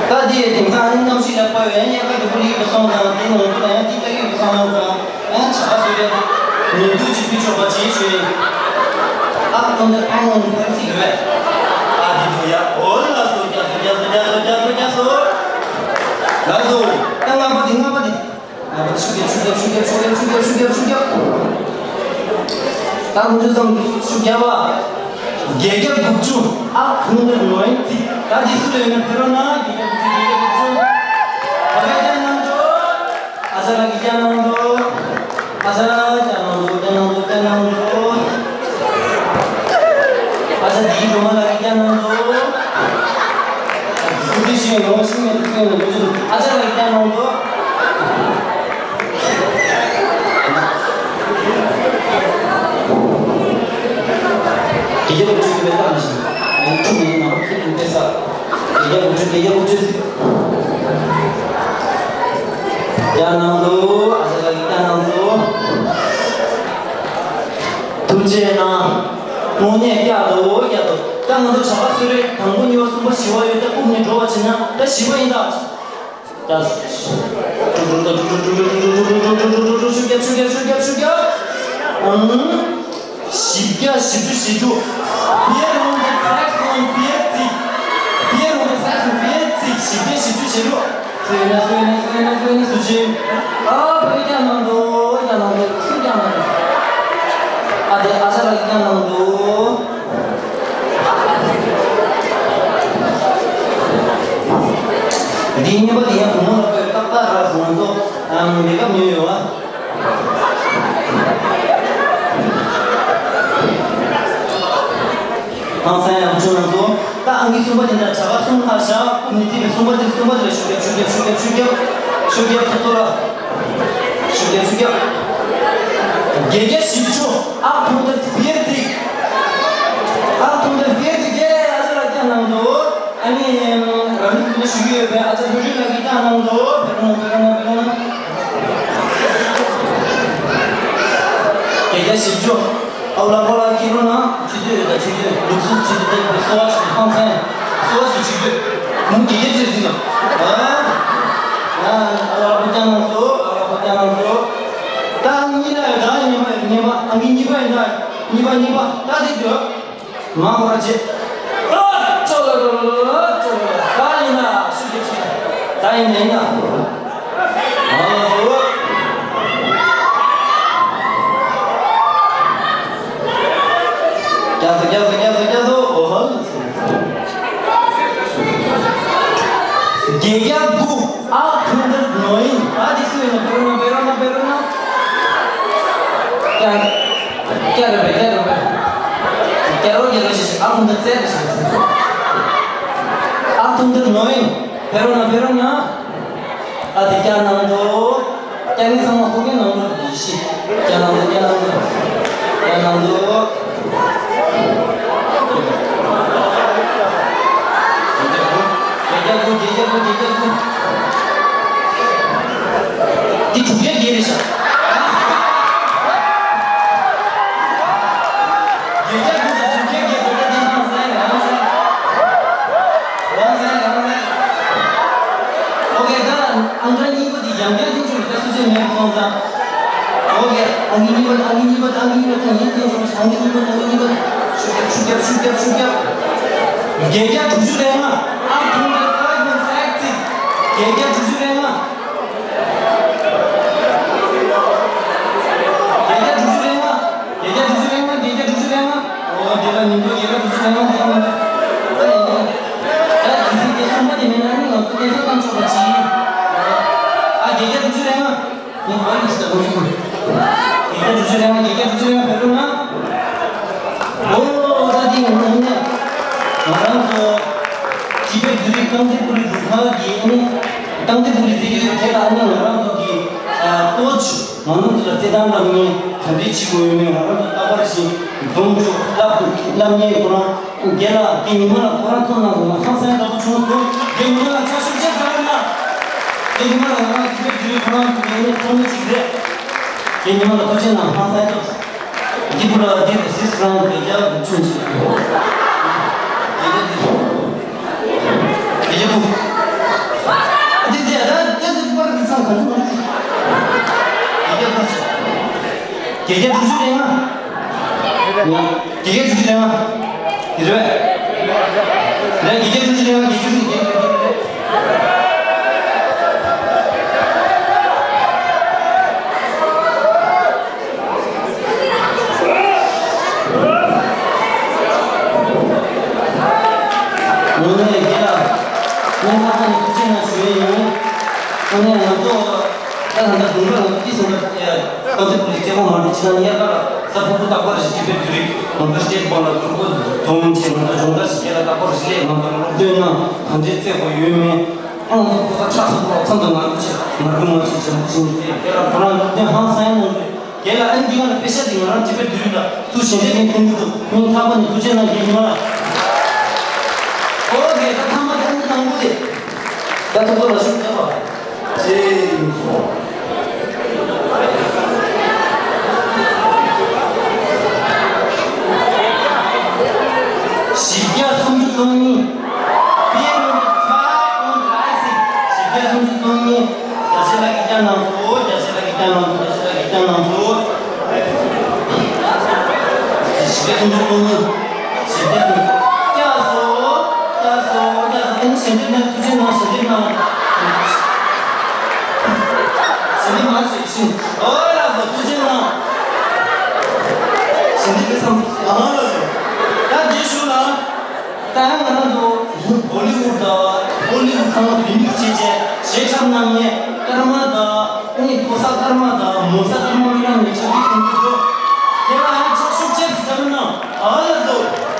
ད་འདི་ཡི་དེང་སང་ཨ་ནི་གནམ་གཤིས་ལེགས་པ་ཡོད། ཨ་ནི་དབྱར་ཁ་རྒྱུག་པོ་ལེགས་པ་སོང་ཙང་དེ་ནང་དུ་ལ་ཡང་འདི་ལྟ་གི་ཡོད་པ་སོང་ཙང་ཨ་ནི་བྱ་དགའ་གསོལ་རས་ཉིན་དུས་གཅིག་ཕུལ་ཆོག་པ་བྱེད་ཞུ་ཡིན། ཨ་ཐུང་དར་ཨ་ནང་ཧོར་ཚིག་ཡོད། ཨ་འདི་འདུག་ཡ། འོ་ལགས་སོ། བཀྱག་སོང་། བཀྱག་སོང་། བཀྱག་སོང་། བཀྱག་སོང་། ལགས་སོ། ད་ལྔ་པ་དེ། ལྔ་པ་དེ། ཤུགས་རྒྱབ་ཤུགས་རྒྱབ། ད་ལོ་རྒྱུས་ཙམ་ཤུགས་རྒྱབ་པ། བརྒྱད་བརྒྱ་དགུ་བཅུ། ཨ་ཁུང་ནས་ནོར་ཡིན་ཚིག་ད་འདི་སུ་ལ་ཡོད་ན་ཕེ་རོགས་གནང་། བརྒྱད་བརྒྱ་དགུ་བཅུ། བརྒྱད་བརྒྱ་དགུ་བཅུ། ཨ་ཅག་གིས་བཀྱག་གནང་འདུག་ཨ་ཅག་བཀྱག་གནང་འདུག་བཀྱག་གནང་འདུག་བཀྱག་གནང་འདུག་ཨ་ཅག་འདིའི་སྒྲོལ་མ་ལགས་ཀྱིས་བཀྱག་གནང་འདུག་སྐུ་ཚེ་ཞིང་ཡོང་ཤིང་མེད་དུ་བརྩོན་ནས་ལོ་རྒྱུས་འདུག་ཨ་ཅག་ལགས་ཀྱིས་བཀྱག་གནང་འདུག་བརྒྱད་བརྒྱ་དགུ་བཅུ་གི་མེ་སྟག་ནང་བཞིན་ཡང་ཁྲུམ་ཡིན་ནམ་ཁྱེད་ཀྱིས་དཔེ་བསགས། བརྒྱད་བརྒྱ་དགུ་བཅུ། བརྒྱད་བརྒྱ་དགུ་བཅུ། བཀྱག་གནང་འདུག་ཨ་ཅག་ལགས་ཀྱིས་བཀྱག་གནང་འདུག་ཐུགས་རྗེ་གནང་། དངོས་གནས་བཀྱག་འདུག་བཀྱག་འདུག་ད་ང་ཚོ་བྱ་དགའ་གསོལ་རས་དང་པོ་གཉིས་པ་གསུམ་པ་བཞི་པ་ཡོད། ད་རྐུབ་ནས་འགྲོ་བ་བྱས་ན་ད་བཞི་པ་ཡིན་ད། ད། ཤུགས་རྒྱབ་ཤུགས་རྒྱབ་ཤུགས་རྒྱབ་ཤུགས་རྒྱབ། ཨང་། བཞི་བརྒྱ་བཞི་བཅུ་ཞེ་དྲུག Vier hundert sechsundvierzig. Vier hundert sechsundvierzig. བཞི་བརྒྱ་བཞི་བཅུ་ཞེ་དྲུག་སུ་ཡིན་ན། སུ་ཡིན་ན། སུ་ཡིན་ན། སུ་ཡིན་ན། སུ་ཅི། ཨ། བོད་ཀྱང་གནང་འདུག་ཀྱང་གནང་འདུག་སུ་ཀྱང་གནང་འདུག་ཨ། དེ་ཨ་ཅག་ལགས་ཀྱང་གནང་འདུག་འདིའི་གཉིས་པ་དེ་ཡང་བུ་མོ་ལ་བོད་ཏག་ཏག་རག་སོང་ང་ཚོ་མེ་ཀབ་ཉོས་ཡོད་ཨ། ཧང་སང་ཡང་བྱུང་ང་ཚོ། ད་ཨང་ཀི་གསུམ་པ་དེ་འདྲ་བྱ་བ་གསུམ་ལྷག་བཞག་སྐུ་མི་ཚེ་གི་གསུམ་པ་དེ། གསུམ་པ་དེ་ལ་ཤུགས་རྒྱབ་ཤུགས་རྒྱབ་ཤུགས་རྒྱབ་ཤུགས་རྒྱབ་ཤུགས་རྒྱབ་ཐུབ་ཚོ་ལ། ཤུགས་རྒྱབ་ཤུགས་རྒྱབ། བརྒྱད་བརྒྱ་བཞི་བཅུ། achthundertvierzig. Achthundertvierzig. ཡེ། ཨ་ཅག་ལགས་ཀྱང་གནང་འདུག་ཨ་ནི་རང་ལུགས་ཀྱི་ཞུ་གི་ཡོད་པའི་ཨ་ཅག་ལྷུན་རིང་ལགས་ཀྱིས་ཀྱང་གནང་འདུག་བེ་རོ་ན། བེ་རོ་ན། བེ་རོ་ན། བརྒྱད་བརྒྱ་བཞི་བཅུ། ཨའོ་ལ་ཁོ་ལ་ཁྱེད་རང་ན་ཆུ་ཚོད་ཡོད་ད། ཆུ་ཚོད་ལུགས་སྲོལ་ཆུ་ཚོད་དེ་གསོ་བ་ཞིག་ཧང་སང་། གསོ་བ་ཞིག་ཆུ་ཚོད་མུ་གེ་གེ་ཅིག་ཟིན་ནོ། ཨ་ཨ་ཨ་ལ་ཁོ་ཀྱང་གནང་སོ། ཨ་ལ་ཁོ་ཀྱང་གནང་སོ། ད་གཉིས་ལ་ཡོད་ད། གཉིས་པ་ཡོད། གཉིས་པ་ཨང་ཀི་གཉིས་པ་ཡིན་ད། གཉིས་པ་གཉིས་པ་ད་དེ་དུ་མ་ཁོ་ར་ཆེ། ཨ་ཅོ་ལ་ལ་ལ་ལ་ལ་ཅོ་ལ་ལ། ད་ཡིན་ན་ཤུགས་རྒྱབ་ཤིག་ད་ཡིན་ན་ཡིན་ན། རྒྱ་སོ་རྒྱ་སོ་རྒྱ་སོ་རྒྱ་སོ། འོ་ཧོ། བརྒྱད་བརྒྱ་དགུ། achthundertneun། ཨ་དེ་སུ་ཡིན་ན། བེ་རོ་ན། བེ་རོ་ན། བེ་རོ་ན། རྒྱ་རྒྱ་རེད་པས། རྒྱ་རེད་པས། རྒྱ་རོ་རྒྱ་རོ་ཞེས་ཞེས། achthundertzehn ཞེས་ཞེས། achthundertneun། བེ་རོ་ན། བེ་རོ་ན། ཨ་དེ་ཀྱང་གནང་འདུག་ཀྱང་ངའི་ཚང་མ་ཁོ་གའི་ནང་ལོགས་ཀྱི་ཡེ་ཤེས། ཀྱང་གནང་འདུག་ཀྱང་གནང་འདུག་ཀྱང་གནང་འདུག་བརྒྱད་བརྒྱ་དགུ། བརྒྱད་བརྒྱ་དགུ། བརྒྱད་བརྒྱ་དགུ། འདི་དྲུག་བརྒྱ་བརྒྱད་རེད་ཤག་བརྒྱད་བརྒྱ་དགུ་དང་དྲུག་བརྒྱ་བརྒྱད། བརྒྱད་བརྒྱ་དེ་ཧང་སང་ཡིན། ཧང་སང་། ཧང་སང་ཡིན། ཧང་སང་ཡིན། ཨོ་ཁེ། ད་ཨང་གྲངས་གཉིས་པ་དེ་ཡང་བསྐྱར་འཛིན་བྱུང་། ད་སུ་ཚོད་མེད་སོང་ཙང་། ཨོ་ཁེ། ཨང་ཀི་གཉིས་པ། ཨང་ཀི་གཉིས་པ། ཨང་ཀི་གཉིས་པ་ད་ངས་འཛིན་བྱུང་། ཨང་ཀི་གཉིས་པ། ཨང་ཀི་གཉིས་པ། ཤུགས་རྒྱབ་ཤུགས་རྒྱབ་ཤུགས་རྒྱབ། བརྒྱད་བརྒྱ་དྲུག་ཅུ་རེ་ལྔ། achthundertfünfundachtzig། བརྒྱད་བརྒྱ་དྲུག་ཅུ་རེ་ལྔ། བརྒྱད་བརྒྱ་དྲུག་ཅུ་རེ་ལྔ། བརྒྱད་བརྒྱ་དྲུག་ཅུ་རེ་ལྔ། བརྒྱད་བརྒྱ་དྲུག་ཅུ་རེ་ལྔ། ཨོ་དེ་ལ་ཉིན་ཐོ་བརྒྱད་བརྒྱ་དྲུག་ཅུ་རེ་ལྔ་དེ་ཡིན། ད་ཡིན་ད། ད་དུས་ཚོད་དེ་གསུམ་པ་དེ་མེད་ན་ནི་ང་ཚོ་བསྐྱར་གསོ་བཏང་ཆོག་པ་ཅིག་ཨ་བརྒྱད་བརྒྱ་དྲུག་ཅུ་རེ་ལྔ། ངས་ཧོལ་ལིས་ཏ་ལོ་ཡིན། བརྒྱད་བརྒྱ་དྲུག་ཅུ་རེ་ལྔ། བརྒྱད་བརྒྱ་དྲུག་ཅུ་རེ་ལྔ་བེད་སྤྱོད་གནང་། ཨོ་ད་དེ་ངོ་མ་ནས་ང་རང་ཚོ་ཊི་བེཊ་བོད་རིགས་རྐང་རྩེད་སྤོ་ལོའི་རུ་ཁག་གི་ཨ་ནི་རྐང་རྩེད་སྤོ་ལོའི་རྩེད་རྒྱུགས་དེ་ལ་ཨ་ནི་ང་རང་ཚོ་གི་ཨ་ཀོ་ཆི། ང་རང་ཚོ་ལ་རྩེད་ཐང་བསླབ་མཁན་ག་འདྲས་བྱེད་དགོས་ཡོད་མེད་ང་རང་ཚོ་རྟག་པར་བཞིན་འཛོམས་བཅུག་བསླབ་བསླབ་མཁན་ཁོ་རང་རྒན་ལགས་དེ་ཉི་མ་ལ་ཁོ་རང་མཐོང་གནང་སོང་། ང་ཧང་སང་དྲག་པོ་བྱུང་སོང་། དེ་ཉི་མ་ལ་ཆ་ཤོག་ཅེས་ག་རེ་ན། དེ་ཉི་མ་ལ་ང་རང་ཐུགས་རྗེ་ཆེ། ཁོ་རང་ཚོ་ངའི་ཚོགས་མི་གཅིག་རེད། དེ་ཉི་མ་ལ་ཐུགས་རྗེ་གནང་། ཧང་སང་ཐུབ། འདི་བུ་ལ་འདི་རེ་སིས་རང་བེ་རྒྱ་བུ་ཆུང་ཆེ། བེ་རྒྱ་འདི། བེ་རྒྱ་བུ། འདི་འདི་ད་འདི་འདི་པར་འདི་ཚང་གང་འདྲ་མ་རེད། བེ་རྒྱ་བུ་ཆེ། བརྒྱད་བརྒྱ་དྲུག་ཅུ་རེ་ལྔ། ཡ། བརྒྱད་བརྒྱ་དྲུག་ཅུ་རེ་ལྔ། དེ་རེད་པས། རེད། བརྒྱད་བརྒྱ་དྲུག་ཅུ་རེ་ལྔ། བརྒྱད་བརྒྱ་དྲུག་ཅུ་རེ་ལྔ། བརྒྱད་བརྒྱ་དྲུག་ཅུ་རེ་ལྔ། དངོས་གནས་རྒན་ལགས། སྙིང་ཐག་པ་ནས་ཐུགས་རྗེ་གནང་ཞུ་ཡས་ཡིན། དངོས་གནས་ང་ཚོ་ད་ད་ལྟ་དགོན་པ་ང་ཚོ་དེ་བཞིན་པ་རྐང་རྩེད་སྤོ་ལོའི་རྩེད་མོ་མ་འགྲོ་ཕྱི་ནང་གཉིས་ཀ་ལ་ས་ཕུ་ཕུ་རྟག་པར་བཞི་བཅུ་པའི་དུས་རིག་ང་ཚོ་སྐྱེས་པ་ལ་ཕྲུ་གུ་འཛོམས་བྱས་ང་ཚོ་སྦྱོང་བརྡར་ཞིག་རྒན་ལགས་རྟག་པར་བཞི་ལས་ང་ཚོ་ལ་སློབ་སྟོན་གནང་། གང་འདྲའི་རྩེད་དགོས་ཡོད་མེད། ཨང་ཚོ་ཕོ་གསར་ཆགས་སུ་འགྲོ་མཚམས་དུ་ང་ཚོ་ཆེ་ང་རྒྱུ་ང་ཆེ་བྱམས་པོ་ཞིག་རྩེད། རྒན་ལགས་ཁོ་རང་སློབ་སྟོན་ཧང་སང་གནང་རེད། རྒན་ལགས་ཨ་ནི་འདི་ག་ལ་དཔེ་ཤ་འདི་ང་རང་ཊི་བེཊ་བོད་རིགས་ལ་ཐུགས་ཞེ་འདྲེ་མིན་མཐོང་གི་འདུག་སྙིང་ཐག་པ་ནས་ཐུགས་རྗེ་གནང་རྒན་ཉི་མ་ལགས། ཨོ་ཁེ། ད་ཐ་མ་ད་ནི་དང་པོ་དེ། ད་ཐུགས་ཁུར་ལ་ཤུགས་རྒྱབ་པ། ཅེས། བཞི་བརྒྱ་སུམ་ཅུ་སོ་གཉིས། བཞི་བརྒྱ་སུམ་ཅུ་སོ་གཉིས། རྒྱ་ཆེ་ལགས་ཀྱིས་བསྐྱངས་གནང་སོང་། རྒྱ་ཆེ་ལགས་ཀྱིས་བསྐྱངས་གནང་སོང་། རྒྱ་ཆེ་ལགས་ཀྱིས་བསྐྱངས་གནང་སོང་། ཞལ་འདེབས་ཞུ། སྐྱབས་སུ། སྐྱབས་སུ། སྐྱབས་སུ། ཨ་ནི་ཞལ་འདེབས་གནང་། ཐུགས་རྗེ་གནང་། ཞལ་འདེབས་གནང་། ཞལ་འདེབས་མ་བྱེད་ཤིང་། ཨོ་ལགས་སོ། ཐུགས་རྗེ་གནང་། ཞལ་འདེབས་དེ་ཚང་མ་ལགས་སོ། ད་འདི་ཞུ་ལ། ད་ང་རང་ཚོ་ཧོ་ལི་ཝུཌ་དང་ཧོ་ལི་ཝུཌ་ཚང་མ་རི་མིག་སི་བྱས་བྱས་གཞས་འཁྲབ་གནང་མཁན་ཀརྨ་དང་། ཨ་ནི་ཕོ་གསར་ཀརྨ་དང་མོ་གསར་ཀརྨ་གཉིས་ནས་ཕྱག་ཕྱིད་གཏོང་གི་འདུག་དེ་ལ་ཡང་ཕྱག་ཤུགས་ཆེ་ཙམ་བྱ་མི་གནང་། ཨ་ལ་འདུག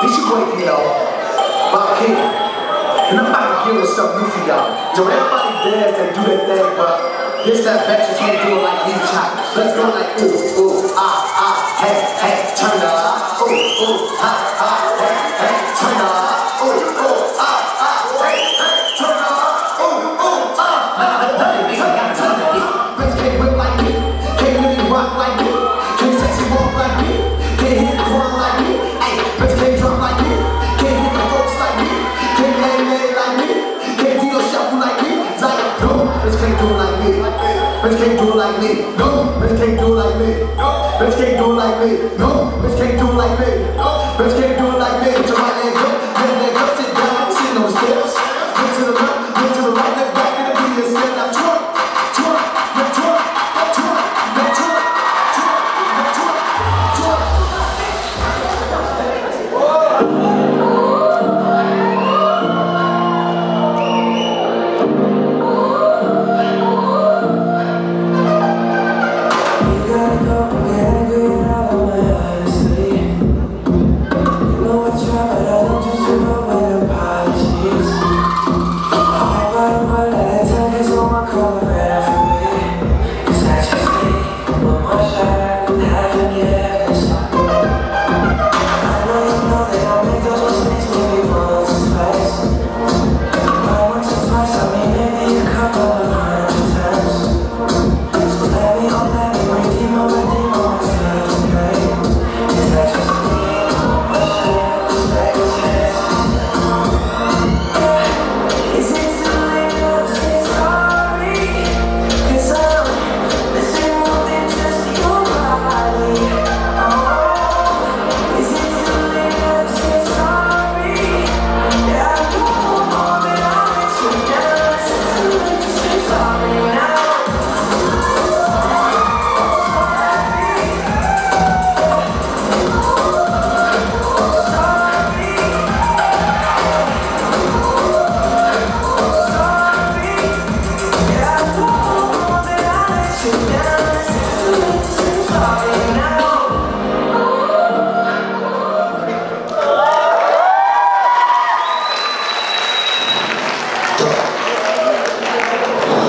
This your boy Kano, Bob King, and I'm about to give us something new for y'all. So everybody dance and do their thing, but this that bet you can't do it like me, China. Let's go like ooh, ooh, ah, ah, hey, hey, turn up. Ooh, ooh, ha, ha, hey, hey, turn up. Ooh, ooh, ah, ah, hey, hey, turn up. Ooh, ooh, ah, ah, hey, hey, turn up. Bitch can't whip like me, can't really rock like me, can't sexy walk like me, can't hit the ground like me. Ay, bitch can't drop like me, can't hit the folks like me, can't lay lay like me, can't do no shuffle like me. Like, no, bitch can't do it like me. Bitch can't do it like me. No, bitch can't do it like me. Bitch can't do it like me. No, bitch can't do it like me. Bitch can't do it like me. To my leg up, let that girl sit down, I'm sitting on the steps. Look to the left, look to the right, look back at the video, stand up, twerk, twerk, now twerk, now twerk, now twerk, twerk, now twerk, twerk.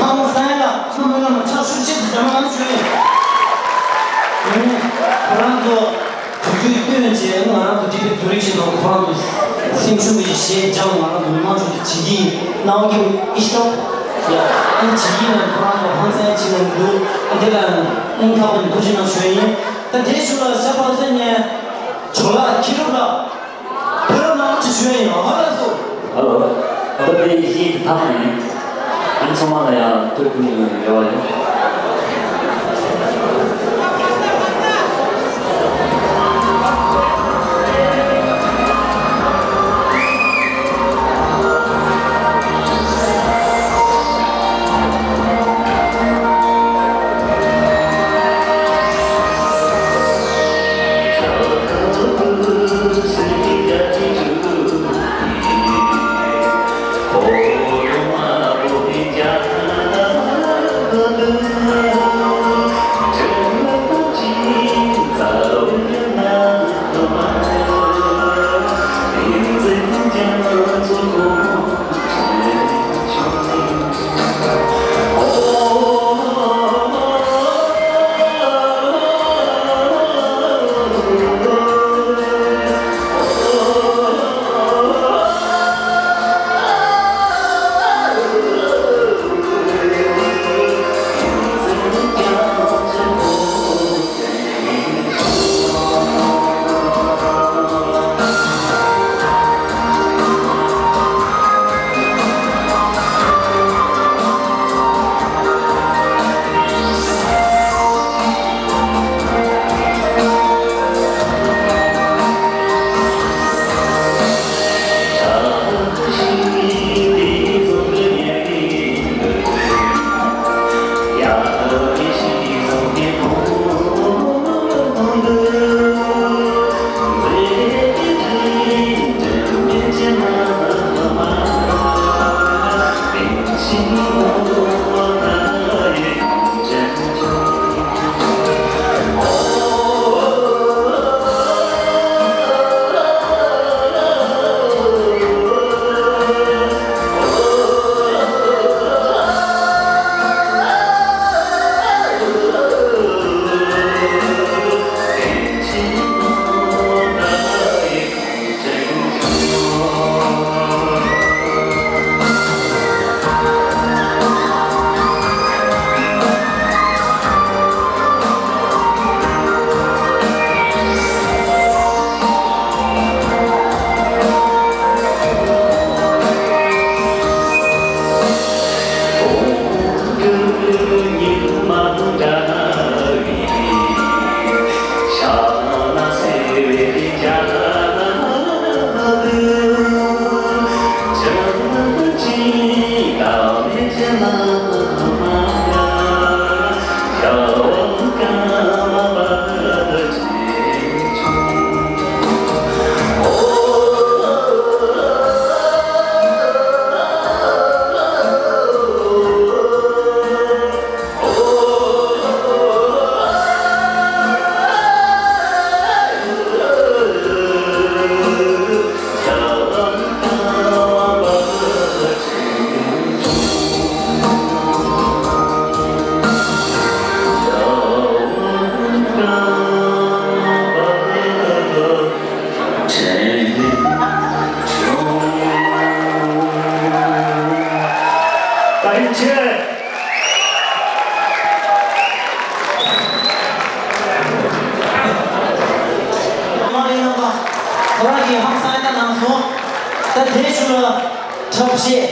ཧང་སང་ལ་ཚང་མ་ལ་ཕྱག་ཤུགས་ཆེ་ཙམ་རྒྱབ་ན་ང་ཚོ་ཞུ་ཡིན། ཁོ་རང་ཚོ་གྲུབ་རྒྱུའི་སྐྱོན་བྱས་ང་རང་ཚོ་ཊི་ཝི་བཟོ་རིགས་ཞིག་དང་ཁོ་རང་ཚོ་སེམས་ཤུགས་ཀྱི་གཞས་འཇམ་ང་རང་ཚོ་མི་མང་ཚོ་བྱེད་ཀྱི་ཡིན། སྣང་བ་སྐྱིད་པོ་ཨི་ཤོག་ཡ། ཨ་ནི་བྱེད་ཀྱི་ཡིན་ན་ཁོ་རང་ཚོ་ཧང་སང་བྱེད་ན་འདུག་ཨ་འདི་ལ་སྙིང་ཐག་པ་ནས་ཐུགས་རྗེ་གནང་ཞུ་ཡིན། ད་དེའི་གཞུག་ལ་ཤ་པ་སེ་ཉན་ཇོ་ལགས་མཁས་གྲུབ་ལགས། ཕེབས་རོགས་གནང་ཅེས་ཞུ་ཡ་ཡིན། ཧ་ལས་སོ། ཧ་ལོ། ད་ལྟའི་ཡིག་ཤེས་ཀྱི་ཐབས་ཡིན། ཨ་ནི་ཚང་མ་ལ་ཡང་ཐུགས་ཁུར་ཡོད་རེ་བ་ཡོད། མ་རེད་ན་པ། ཁོ་རང་གིས་ཧང་སང་ཡ་ད་གནང་སོང་། ད་དེ་ཞུ་ལ་འཁྲབ་བཤད།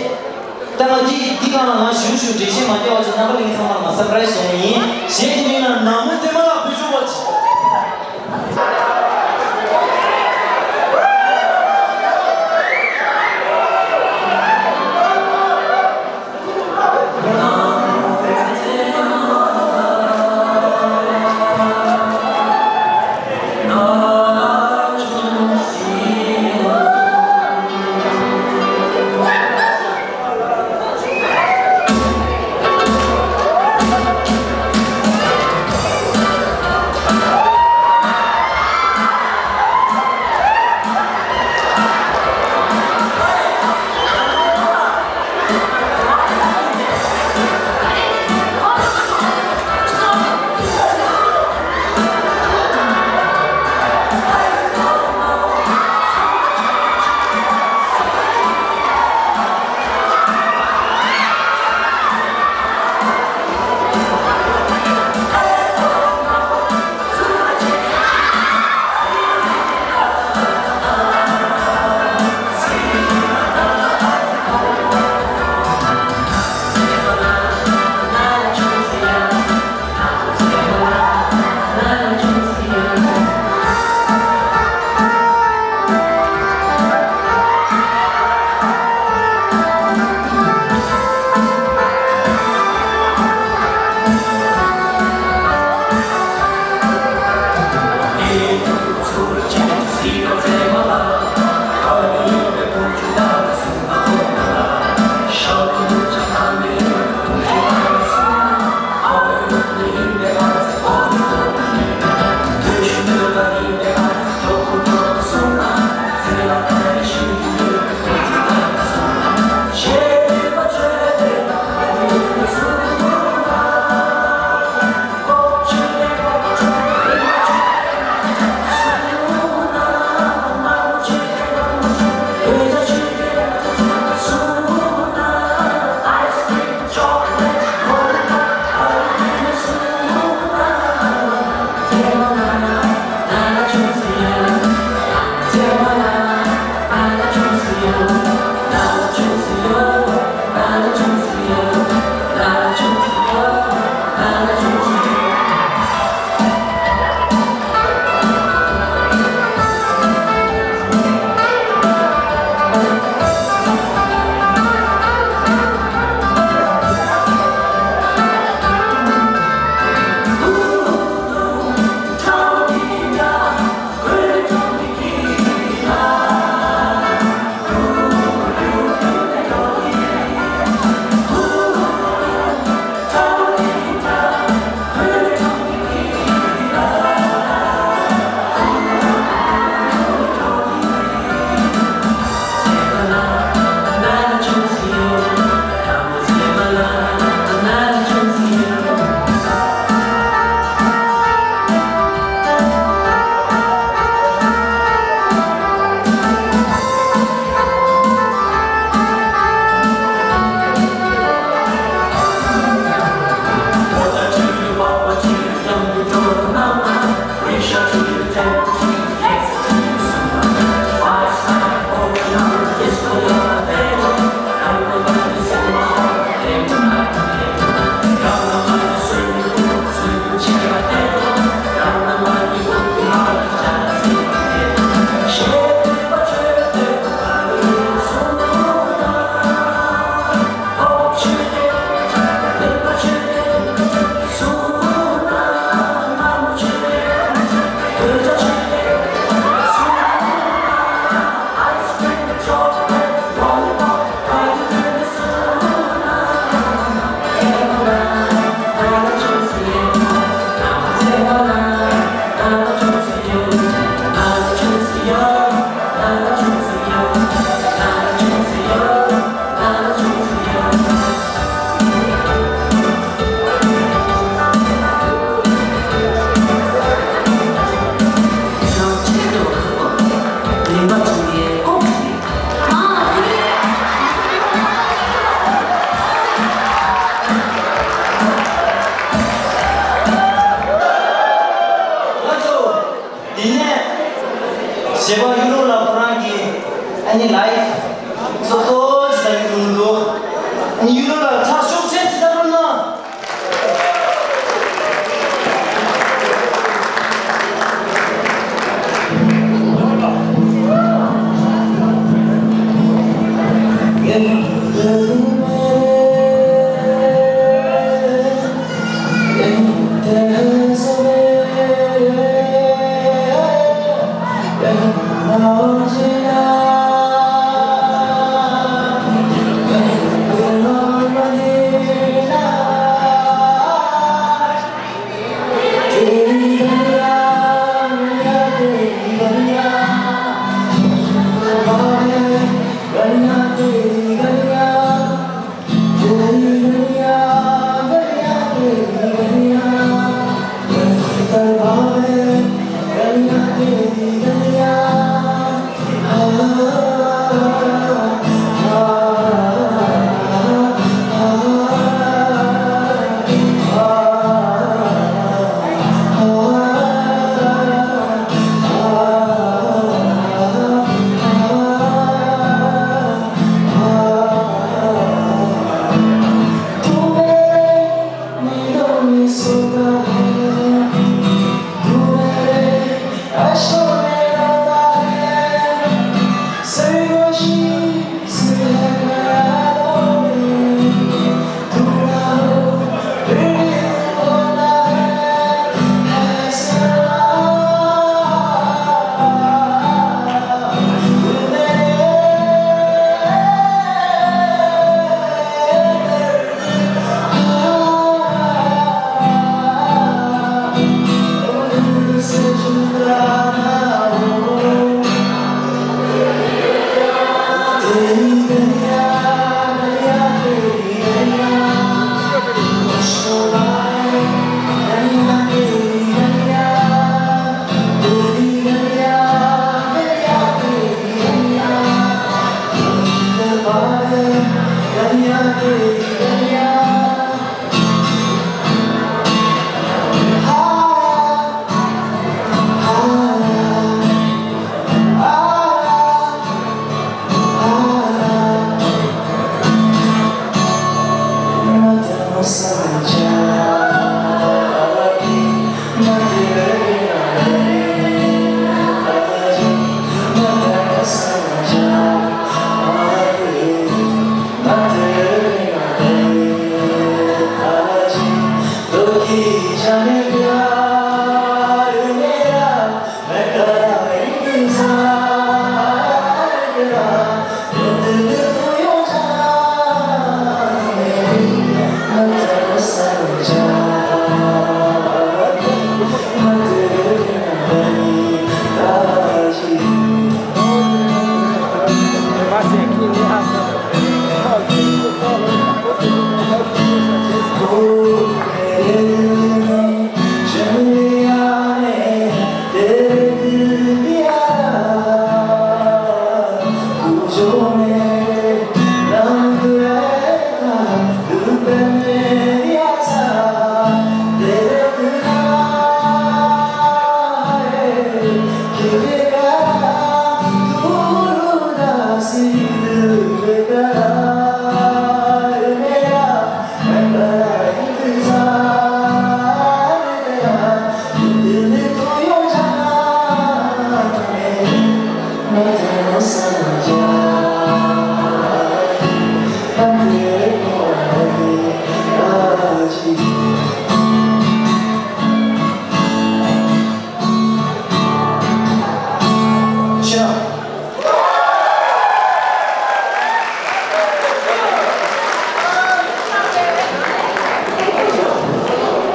ད་ང་འདི་འདི་གང་ལ་ང་ཞུ་ཞུ་འགྲེལ་བཤད་མ་རྒྱག་པ་ཅིག་རྣམ་པ་གླིང་ཚང་མ་ལ་ང་སར་པ་རའི་སི་བཟོ་ངེས་ཡིན། གཞན་དེ་མིན་ལ་ནང་མི་ཚེ་མ་ལ་བུ་ཆུང་བ་ཅིག་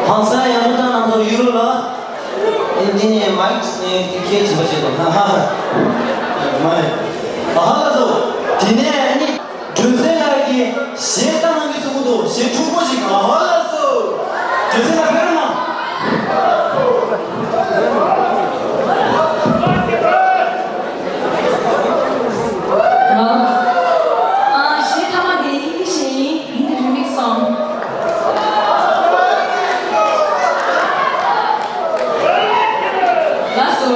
ཧང་སང་ཡང་མི་དང་ནང་དུ་ཡུ་རོ་ལ། འདི་ནས་མའིག་ནས་འདི་ཁྱེད་བྱིན་པ་བྱེད་དོ། ཧ་ཧ། མ་རེད། ཨ་ཧ་ལ་སོ། དེ་ནས་ཨ་ནི་སྒྲོལ་སྲས་ལགས་ཀྱིས་གཞས་བཏང་གནང་གི་གསུང་གི་འདུག་གཞས་འཁྲུག་པོ་ཞིག་ཨ་ཧ་ལ་སོ། སྒྲོལ་སྲས་ལགས་ཕེབས་རོགས་གནང་། ཨ། གཞས་མཐའ་མ་དེ་ཧིན་དི་གཞས་ཡིན། ཧིན་དི་རི་མིག་སི་སོང་། ལགས་སོ།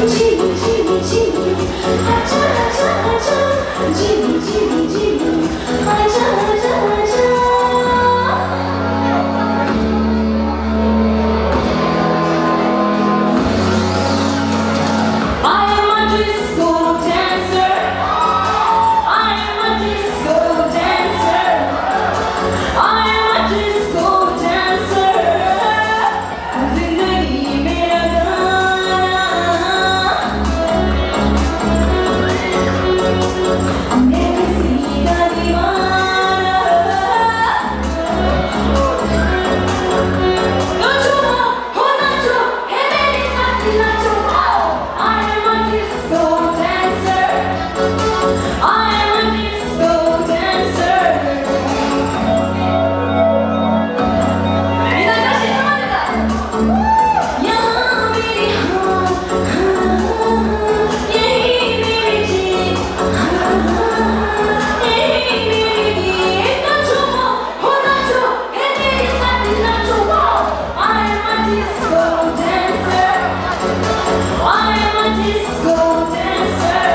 I am a disco dancer. I am a disco dancer. I am a disco dancer. जिंदगी मेरा गाना। मैं किसी का दीवाना। नाचो, हो नाचो, हे मेरे साथ नाचो, आओ। I am a disco dancer. I am a disco dancer. यहाँ मेरे हाथ, हाँ, हाँ, हाँ, यही मेरी जीत, हाँ, हाँ, हाँ, यही मेरी जीत। नाचो, हो नाचो, हे मेरे साथ नाचो, wow! I am a disco dancer. I am a disco dancer.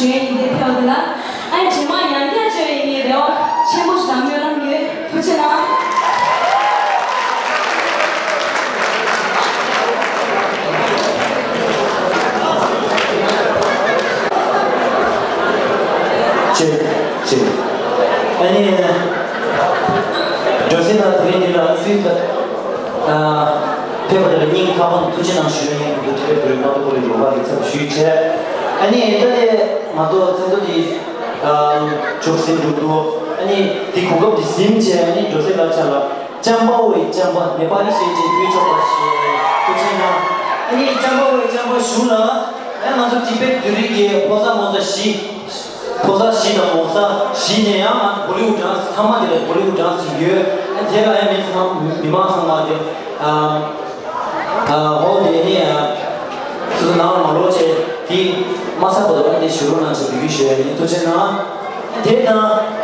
ཞུ་ཡས་ཡིན། དེ་ཐོག་འདི་ལ་ཨ་ནི་རྗེས་མ་ཡང་བསྐྱར་བྱས་པའི་ངའི་རེ་བ་ཆེན་པོ་ཞིག་དང་སྨོན་ལམ་ཡོད། ཐུགས་རྗེ་གནང་། ཅེས་ཅེས། ཨ་ནི། ཇོ་སི་ལགས་དེ་རིང་འདི་ལ་སུས་ད། ཨ། ཕེབས་པ་དེ་ལ་སྙིང་ཐག་པ་ནས་ཐུགས་རྗེ་གནང་ཞུ་ཡ་ཡིན། འདི་ཐུགས་རྗེ་ལགས་མང་པོ་ལ་ཡོད་པ་རེད་ཚབ་ཞུས་བྱས། ཨ་ནི་ད་ལྟ་ང་ཚོ་ཚེ་མདོ་འདི་མཇུག་ཟིན་འགྲོ་འདུག་ཨ་ནི་འདི་གོ་སྐབས་འདི་ཟིན་བྱས། ཨ་ནི་ཇོ་སི་ལགས་ཕྱག་ལ་ཅམ་པ་འོའི་ཅམ་པ་ནེ་པ་ལི་ཞེས་བྱས་ཕུལ་ཆོག་པ་ཞུ་ཡ་ཡིན། ཐུགས་རྗེ་གནང་། ཨ་ནི་ཅམ་པ་འོའི་ཅམ་པ་ཞུ་ལ། ཨ་ང་ཚོ་ཊི་བེཊ་བོད་རིགས་ཀྱི་ཕོ་གསར་མོ་གསར་བཞི། ཕོ་གསར་བཞི་དང་མོ་གསར་བཞི་ནས་ཡང་ང་ཚོ་བོ་ལི་ཝུཌ་ཌན་སི་ཚང་མ་དེ་ལ་བོ་ལི་ཝུཌ་ཌན་སི་ཡོད། ཨ་དེ་ལ་ཡང་མི་ཚང་མི་མང་ཚང་མ་དེ་ཨ་ཨ་ཧོལ་དེ་ནས་ཨ་སོ་སོ་ནང་ལ་མ་ལོག་བྱས། དེ་མ་ཚར་བར་དུ་ཨ་དེ་བཞུགས་རོགས་གནང་བྱས་འབོད་སྐུལ་ཞུ་ཡ་ཡིན། ཐུགས་རྗེ་གནང་། དེ་དང་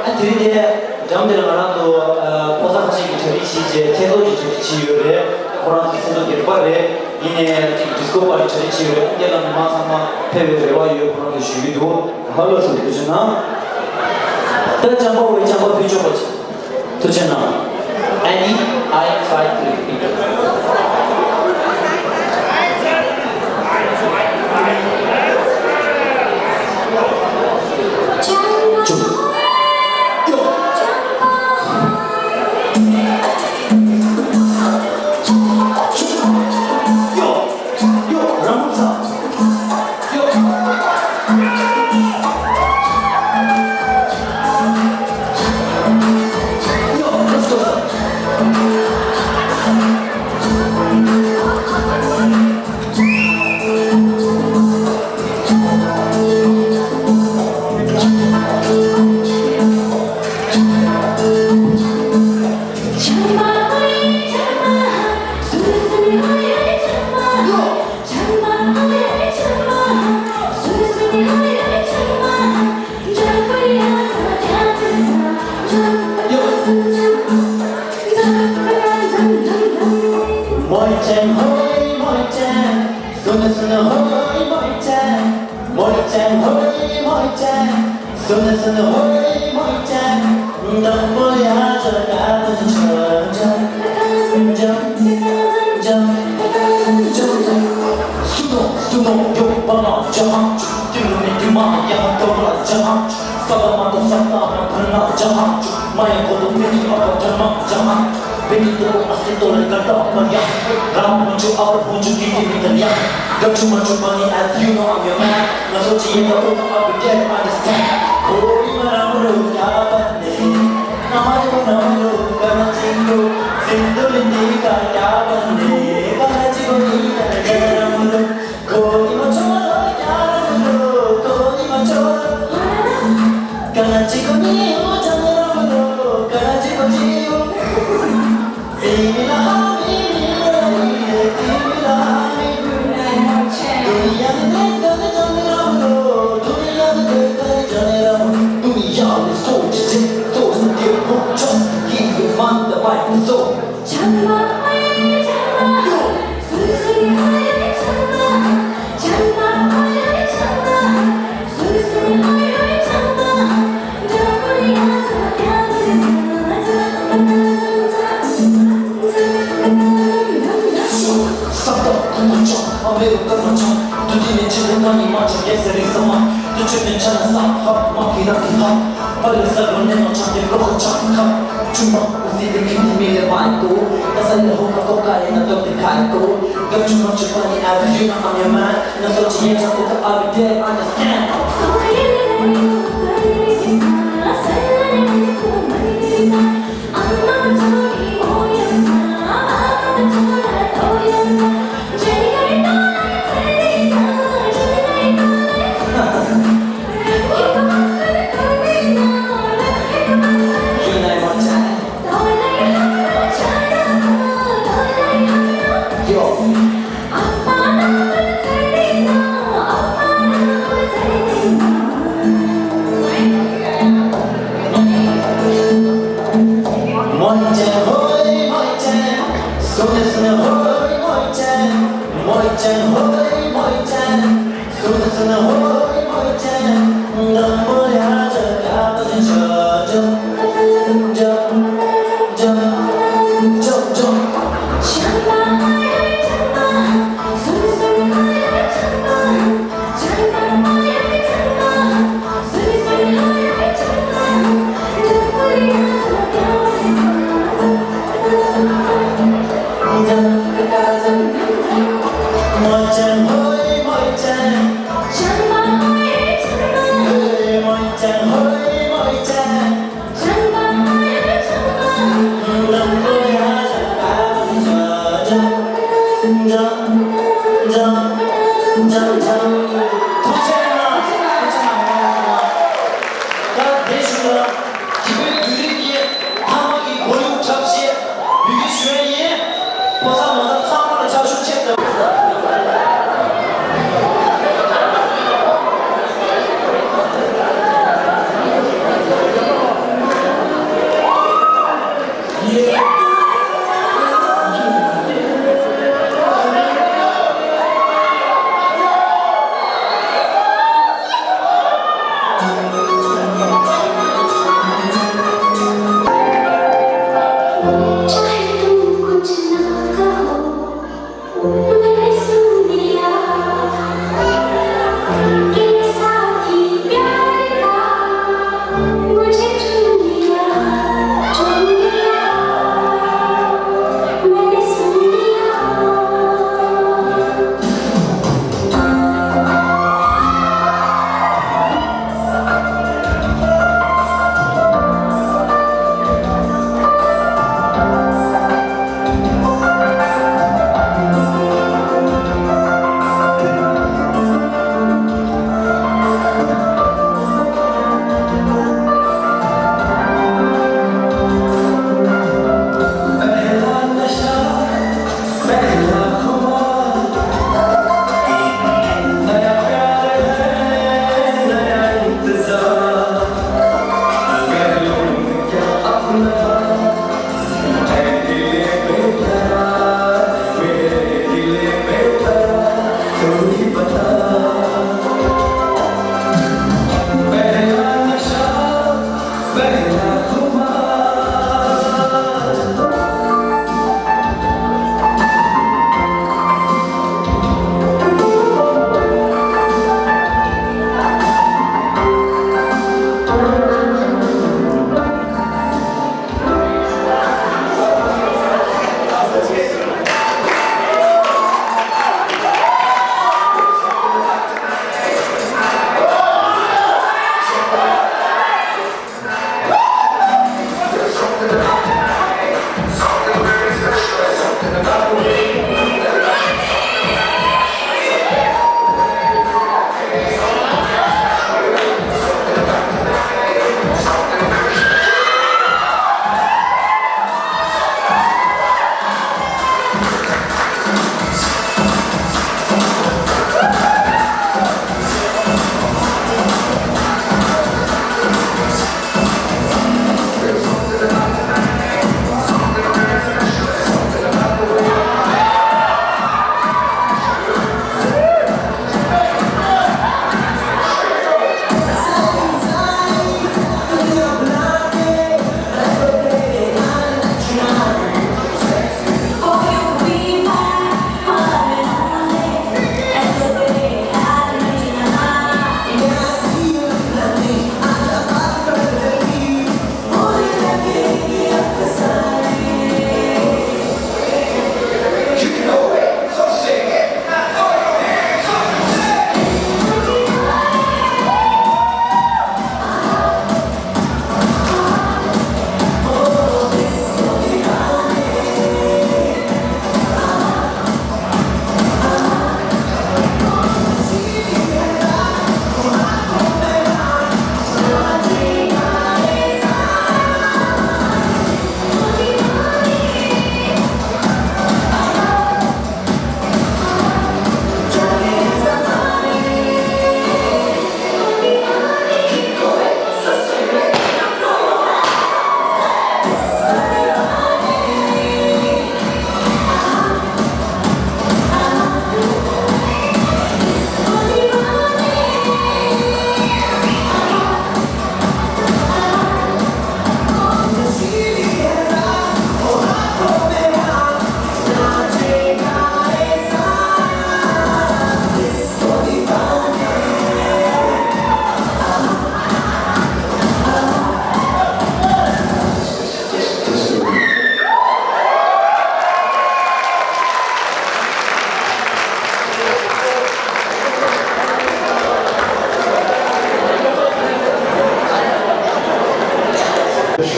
ཨ་དེ་རིང་དེ་འགྲམ་དེ་ལ་ང་རང་ཚོ་ཨ་ཕོ་གསར་ཁ་ཤས་ཀྱིས་གྲ་སྒྲིག་བྱས་བྱས་ཚེ་སྲོག་གི་གྲ་སྒྲིག་བྱས་ཡོད་རེད། ཁོ་རང་ཚོ་ཚེ་སྲོག་སྒེར་པ་རེད། ཡིན་ནའི་ཅིག་ཌི་སི་ཀོ་པར་ཊི་གྲ་སྒྲིག་བྱས་ཡོད་རེད། དེ་ལ་མི་མང་ཚང་མ་ཕེབས་པའི་རེ་བ་ཡོད། ཁོ་རང་ཚོས་ཞུ་གི་འདུག་ཧ་ལོ་སོ། ཐུགས་རྗེ་གནང་། ད་ཅམ་པ་འོའི་ཅམ་པ་ཕུལ་ཆོག་པ་བྱེད། ཐུགས་རྗེ་གནང་། Any I try to repeat.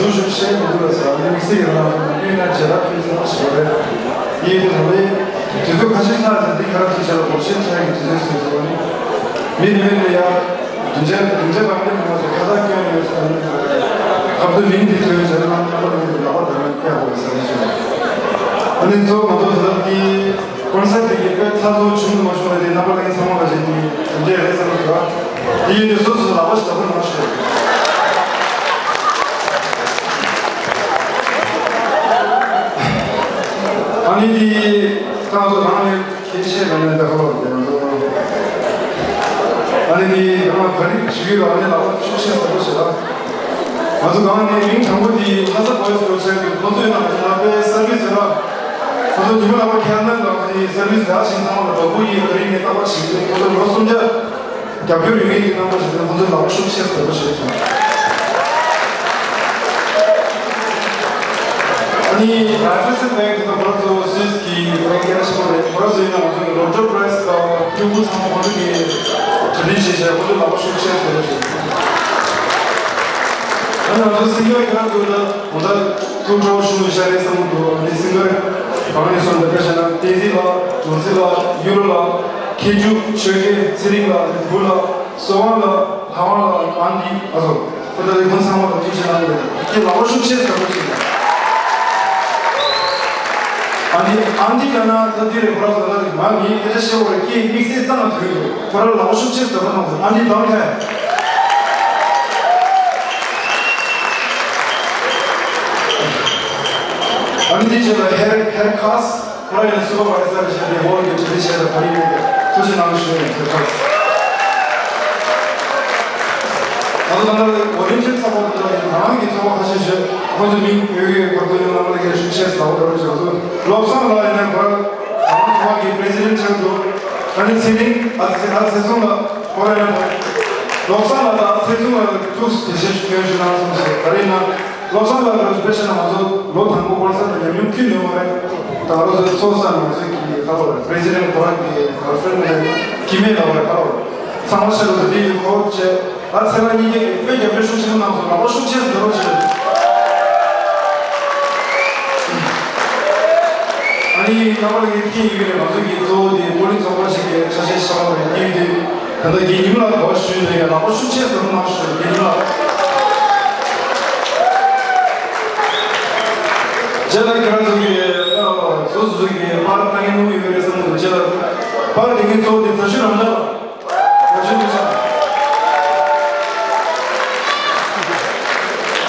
ཞུ་ཞུ་བཤད་མི་འདུག་ལ་ཟ་ནི་སི་ཡང་ ན་བྱེད་རབས་ཕུལ་ཚང་ཞིག་རེད། ཡིན་དུས་ནང་ལས་དུས་ཚོད་ཁ་ཤས་ཤར་ཟིན་འདི་ཁ་ར་ཚུལ་བྱས་ལ་སྒོར་ཤན་ཆགས་ཀྱི་དུས་ཚོད་ཟིན་སོང་ནི། མི་ནི་མི་ནི་ཡ། དུས་ཆེན་དུས་ཆེན་ལ་འདི་མང་ཚོ་ཁ་བརྡ་སྐྱོན་ཡོད་ཟེར་ནི། ཁ་བརྡ་མིང་འདི་ཐོས་བྱས་ན་རྣམ་པ་ལ་ཡོད་ལག་པ་དར་ནས་བཀྱག་དགོས་ཟེར་ནི་ཞུ། ཨ་ནི་གཙོ་བོ་ང་ཚོ་ད་ལྟ་འདི་ཀོན་སར་འདི་གི་དཔེ་ཚགས་ཚུད་བྱུང་མ་བྱུང་ལ་དེ་རྣམ་པ་ལ་ཡིན་ཚང་མ་ལ་བྱས་ནི་དེ་འདྲས་རེད་བསམ་གི་འདུག་དེ་ཡིན་དུས་སོ་སོ་ལག་པ་ཞིག་ལག་པ་ནང་ཞུ། ཨ་ནི་དེ་ཏང་སོ་རང་ནས་ཁྱེད་ཤེས་པ་ནས་འདི་ཧོ་ལོ་ཨ་ནི་དེ་རང་ལ་བ་རིག་ཞུ་གི་རོགས་ནས་ལག་པ་ཤུགས་ཆེ་ཟེར་པོ་ཞེ་ལ། ང་ཚོ་གང་ནས་མིང་དང་པོ་དེ་ལྷ་ས་བོ་ཡིས་སི་པོ་ཊི་ཁོ་ཚོའི་ནང་ལ་དཔེ་སར་བིས་ཟེར་ལ། ཁོ་ཚོ་དེ་མ་ལག་པ་ཁྱེར་ན་ལག་དེ་སར་བིས་རག་ཞིང་ཚང་མ་ལ་དོ་པོ་ཡིས་བ་རིག་ནས་ལྟ་བ་ཞིག་ཁོ་ཚོ་ལོ་གསུམ་བརྒྱ། རྒྱབ་སྐྱོར་ཡོད་མཁན་གྱི་རྣམ་པ་ཞིག་ནས་ཁོང་ཚོའི་ལག་ཤུགས་ཆེ་ཟེར་བ་ཞིག་རེད། ཨ་ནི་རཱ་ཧྥེ་སན་བྷེང་གི་ཁོ་རང་ཚོ་སུད་སི་གི་བྷེང་སྐད་ཆེན་པོ་རེད། ཁོ་རང་ཚོ་ཡིན་ན་ང་ཚོ་གི་རོ་ཇར་པ་རེ་སི་དང་སྤྲུལ་སྐུ་ཚང་མ་ཁོང་ཚོ་གི་གྲ་སྒྲིག་བྱས་བྱས་ཁོང་ཚོའི་ལག་ཤུགས་ཆེ་ཟེར་བ་ཞིག་རེད། ཨ་ནི་ང་ཚོ་སིང་གར་ཁོ་རང་ཚོ་ད་ང་ཚོ་ཐུགས་སྤྲོ་བོ་ཞུ་བཞག་རེད་བསམ་གྱི་འདུག་ཨ་ནི་སིང་གར་གང་ནས་སོང་འདི་ག་བྱས་ན་བསྟན་འཛིན་ལགས། ཇོ་སི་ལགས། ཡུ་རོ་ལགས། མཁས་གྲུབ་ཆོས་རྒྱལ། ཚེ་རིང་ལགས། བུ་ལགས། སོ་དབང་ལགས། ལྷ་དབང་ལགས། ཨན་ཌི། ཨ་ཚོ། ཁོ་ད་ལས་ཁོང་ཚང་མ་ལ་ཐུགས་རྗེ་གནང་གི་རེད། ཁྱེད་ལག་པ་ཤུགས་ཆེ་ཟེར་བ་ཞིག་རེད། ཨན་ཌི། ཨན་ཌི་ལ་ན་ད་དེ་རེད། ཁོ་རང་ད་ལྟ་མ་ངའི་སྐད་ཆ་བཤད་པ་རེད། ཁྱེད་དམིགས་བསལ་གཙང་ལ་དོད་འདུག་ཁོ་རང་ལག་པ་ཤུགས་ཆེ་ཟེར་བ་གནང་སོང་། ཨན་ཌི་དང་ཁ། ཨན་ཌི་ཆེ་ལ་ཧེར་ཧེར་ཁ་སི། ཁོ་རང་ཡང་སུ་པར་བ་ཡི་ཛར་བྱས་ཏེ་ཧོལ་གྱི་གྲ་སྒྲིག་བྱས་ཏེ་བ་རི་ཡོད་པའི་ཐུགས་རྗེ་གནང་ཞུ་ཡིན་ཟེར་ཐོས། ད་ལྟ་ད་ལྟ་འོ་རིན་ཆེན་ཚོགས་པ་དེ་དག་གི་དང་གི་ཚོགས་པ་ཁ་ཤས་ཤིག་ཁོང་ཚོ་མིང་ཡོད་ཡོད་བར་དུ་ཡང་རྣམ་པ་ལ་ཡང་ཞུ་ཆེད་ཟླ་བ་ར་བ་ཞག་ཚོ་བློ་བཟང་ལགས་ཡིན་ན་ཁོ་རང་དང་ཚོགས་པ་གི་པི་རེ་སི་ཌེན་ཊི་ཆགས་འདུག་ད་ནི་ཚེ་རིང་ཨ་ཚེ་ཨ་ཚེ་ཚུང་ལགས་ཁོ་རང་ཡང་བློ་བཟང་ལགས་དང་ཚེ་ཚུང་ལགས་ཐུགས་དེ་བཞིན་ཞུ་ཡོད་ཞུ་གནང་སོང་ཟེར། ད་རེས་ན། བློ་བཟང་ལགས་ལ་དཔེ་བཤད་ན་ང་ཚོ་ལོ་དང་པོ་ཀོན་སར་ལ་ཉམས་མྱོང་ཁྱོན་ནས་ཡོད་མ་རེད། ད་ང་ཚོ་ཚོགས་ས་ང་ཚོ་གི་ཁ་ལོ་རེད། པི་རེ་སི་ཌེན་ཊི་ཁོ་རང་གི་གར་ཕྲེན་ལ་སྐྱེ་དམན་ལ་བ་རེད། ཁ་ལོ་རེད། ཚང་མ་ཤར་རུ་དེ་ཡིན་ཁོ་བྱས། ཨ་ཚེ་རང་གཉིས་ཀྱི་དཔེ་རྒྱབ་སྐྱོར་ཤུགས་ཆེན་པོ་གནང་སོང་། ལག་པ་ཤུགས་ཆེ་ཟེར་རོགས་བྱས། ཨ་ནི་རྣམ་པ་ལ་ངས་ཐེངས་ཡིན་གྱི་རེད། ང་ཚོ་གི་གཙོ་བོ་དེ་བོད་རིགས་ཚོགས་པ་ཞིག་གི་ཆ་ཤས་ཤ་བ་རེད། དེ་ཡིན་དུས་ད་ལྟ་རྒན་ཉི་མ་ལགས་གོ་བ་ཞུས་ནས་ཡང་ལག་པ་ཤུགས་ཆེ་ཟེར་རོགས་གནང་ཞུ། རྒན་ཉི་མ་ལགས། རྗེས་ལ་ཁྱེད་རང་ཚོ་གི་སོ་སོ་སོ་གི་པར་བཏང་གི་ནུས་ཡོད་རེད་བསམ་གི་འདུག་རྗེས་ལ་པར་དེ་གི་གཙོ་བོ་དེ་ད་ཞུ་རང་འདྲ་ལ། ད་ཞུ་འདུག་ས།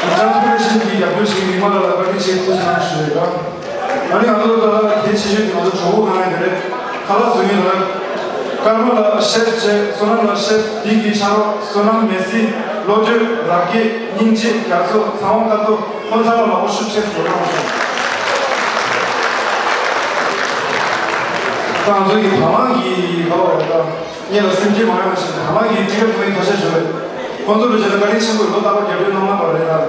ཊ་རན་སི་པོ་ཊེ་ཤན་གི་རྒྱབ་སྐྱོར་ཞིག་ཉི་མ་ལགས་ལ་བཀའ་དྲིན་ཆེ་ཐུགས་རྗེ་གནང་ཞུ་ཡོད་ལ། ཨ་ནི་ང་ཚོ་ད་ལྟ་གལ་ཆེ་ཤོས་དེ་ང་ཚོ་གྲོགས་པོ་གང་ཡང་དེ་རེད། ཁ་ལག་བཟོ་མཁན་ལ། ཀརྨ་ལགས་ཤེཕ་བྱས། བསོད་ནམས་ལགས་ཤེཕ། བདེ་སྐྱིད་ཕྱག་རོགས། བསོད་ནམས་མེ་སི། བློ་གྲོས། རབ་རྒྱས། སྙིང་རྗེ། རྒྱ་མཚོ། ཚེ་དབང་དཀར་རྡོ། ཁོང་ཚང་མ་ལག་པ་ཤུགས་ཆེ་བཟོ་རོགས་གནང་ཞུ། ད་ང་ཚོ་གི་བ་ལང་གི་ཁ་ལོ་རེད་ད། ངེད་ལ་སེམས་ཁྲལ་མ་ཡོང་ཞེས་བ་ལང་གི་ཊི་ཀེ་ཊི་བཟོ་མཁན་ཁ་ཤས་ཤིག་རེད། ཁོང་ཚོ་ལ་བྱས་ན་བཀའ་དྲིན་ཆེན་པོ། ལོ་རྟག་པར་རྒྱབ་སྐྱོར་གནང་གནང་བ་རེད་ལ།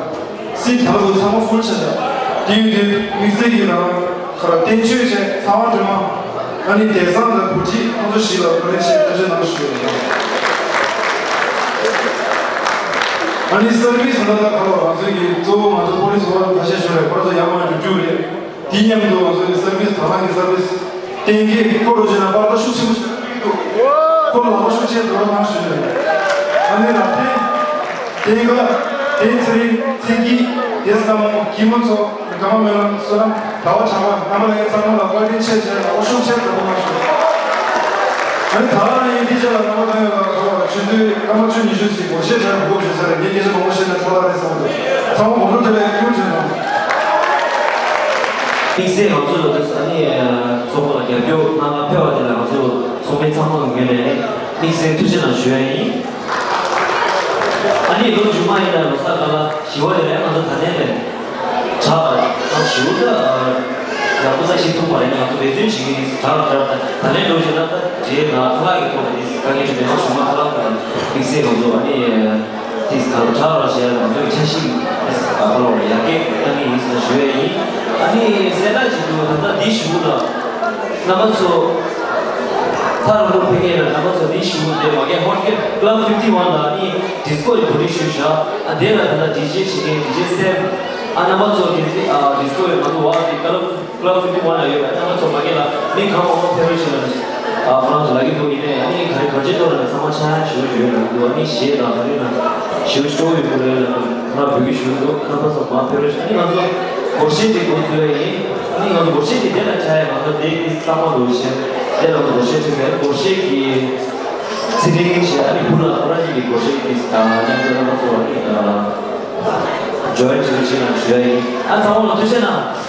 སིཊ་དེ་ལ་བུ་ཚང་མ་ཕུལ་བྱས་ཤག་དེ་ཡིན་དུས་དམིགས་བསལ་གྱི་ནང་ཁར་བསྟན་ཆོས་བྱས། ཚེ་དབང་སྒྲོལ་མ། ཨ་ནི་བདེ་བཟང་དང་བུ་ཁྲིད་ཁོང་ཚོ་བཞི་ལ་བཀའ་དྲིན་ཆེ་ཐུགས་རྗེ་གནང་ཞུ་ཡོད། ཨ་ནི་སར་བིས་ད་ལྟ་ཁ་ལོ་ང་ཚོའི་གི་གཙོ་བོ་ང་ཚོ་པོ་ལི་སི་བ་ཁ་ཤས་ཤིག་རེད། ཁོ་ཚོ་ཡར་མར་རྒྱུག་རྒྱུག་རེད། དེ་མཉམ་དུ་ང་ཚོ་གི་སར་བིས་ད་ལྟ་གི་སར་བིས་གཏན་འཁེལ་ཁོ་རོ་ཆེ་ན་པར་ད་ཤུགས་ཆེན་པོ་ཞིག་འདུག་ཁོ་ལ་ལོ་ཤུགས་ཆེ་འགྲོ་བ་གནང་ཞུས་རེད། ཨ་ནི་རབ་བརྟན། བརྟན་དགའ། བརྟན་ཚེ་རིང་། ཚེ་སྐྱིད། བདེ་སྣ་མོ། སྐྱིད་མོ་མཚོ། དགའ་མ་སྨོན་ལམ། བསོད་ནམས། ཟླ་བ་གྲགས་པ། རྣམ་པ་ལྷན་རྒྱས་ཚང་མ་ལ་བཀའ་དྲིན་ཆེ་ཆེ་ལ་ལོ་ཤུགས་ཆེ་འགྲོ་བ་གནང་ཞུ། ཨ་ནི་ད་རང་ཡིན་འདི་ཆ་ལ་རྣམ་པ་ཚང་ཡོད་ལ་ཁོ་ཆུ་ཚོད་སྐར་མ་བཅུ་ཉི་ཤུ་ཞིག་སྒོར་གཞས་དྲན་དགོས་བྱུང་ས་རེད། ངས་སྐད་ཆ་མང་པོ་བཤད་ན་འཕྲོ་བརླག་རེད་བསམ་འདུག་ཚང་མ་གོ་བསྡུར་དེ་ལ་ཡག་པོ་བྱས་སོང་། དམིགས་བསལ་ང་ཚོ་ལ་ཨ་ནི་ཚོགས་པ་ལ་རྒྱབ་སྐྱོར་གནང་ག་ཕེབས་པ་དེ་ལ་ང་ཚོ་ཚོགས་མི་ཚང་མ་གི་ངོས་ནས་དམིགས་བསལ་ཐུགས་རྗེ་གནང་ཞུ་ཡ་ཡིན། ཨ་ནི་ལོ་རྒྱུས་མ་ཡིན་ན་ལོ་གསར་སྐབས་ལ་ཞི་བ་ལས་ལས་ང་ཚོ་ད་ལན་ལས་གྲྭ་ཨ་ཞུ་ད་ཡག་པོ་ས་ཞིག་ཐུག་པ་ཡིན་ན་ང་ཚོ་འབད་བརྩོན་བྱེད་ཀྱི་ཡིན། གྲྭ་ལ་གྲྭ་ད་ད་ལན་ལོ་རྒྱུས་ན་ད་རྗེས་ན་ཁ་ལག་གི་ཐོག་ནས་དཀའ་ངལ་འཕྲད་པའི་ང་ཞུ་མ་ཁ་ལག་དང་དམིགས་བསལ་ང་ཚོ་ཨ་ནི། དེ་ག་ལ་གྲགས་རོགས་བྱས་ང་ཚོའི་ཆ་ཤས་ཨ་ཁ་ལོ་ཡར་རྒྱས་གཏང་གི་ཡིན་ཟེར་ཞུ་ཡས་ཡིན། ཨ་ནི་གསལ་བསྒྲགས་ཞིག་འདུག་ད་ལྟ་འདི་ཞུ་ན་རྣམ་པ་ཚོ་ཐར་ལོ་ཕེ་ངེས་ལ་རྣམ་པ་ཚོ་འདི་ཞུ་དེ་མ་གས་ཧོར་སྐད་Club fifty one ལ་ཨ་ནི་ཌི་སི་ཀོ་ཡི་གོ་སྒྲིག་ཞུས་བཞག་ཨ་དེ་ལ་ད་ལྟ་ཌི་ཇེ་བྱེད་མཁན་ཌི་ཇེ་སེམ་ཨ་རྣམ་པ་ཚོ་དེ་ཨ་ཌི་སི་ཀོ་ཡི་ང་ཚོ་བ། ཁོ་རང་ཚོ་མི་མང་ལ་ཡོད་པ་ཨ་ང་ཚོ་མ་གི་ལ་མི་གང་མང་མང་ཕེབས་རོགས་བྱེད་ལ་ཨ་ཁོ་རང་ཚོ་ལ་གི་འདུག་ཡིན་ནའི་ཨ་ནི་ག་རེ་ག་རེ་ཐོག་ལ་ཚང་མ་ཆ་ཡང་ཞུ་ཞུ་ཡོད་ལ་འདུག་ཨ་ནི་གཞས་དང་ག་རེ་ན་ཞུ་ཞུ་ཡོད་འདུག་ལ་ཁོ་རང་བོད་ཀྱི་ཞུ་འདུག་རྣམ་པ་ཚོ་མང་ཕེབས་རོགས་བྱེད། ཨ་ནི་ང་ཚོ་སྒོར་གཞས་དེ་འགོ་འཛུགས་ཡ་ཡིན། ཨ་ནི་ང་ཚོ་སྒོར་གཞས་དེ་དེ་ལ་ཆ་ཡ་ང་ཚོ་དེ་གི་ས་མ་འདུག་ཞེས་དེ་ལ་ང་ཚོ་སྒོར་གཞས་ཁྲིད་པའི་སྒོར་གཞས་ཀྱི་ཚེ་རིང་ཞེས་ཨ་ནི་བུ་ལ་ཁོ་རང་གཉིས་ཀྱི་སྒོར་གཞས་ཀྱི་ས་ནས་ཁོ་རང་ཚོ་ཨ་ནི་ཇོ་ཡིན་ཞེས་ཞེས་ལ་ཞུ་ཡ་ཡིན། ཨ་ཚང་མ་ལ་ཐུགས་རྗེ་གནང་།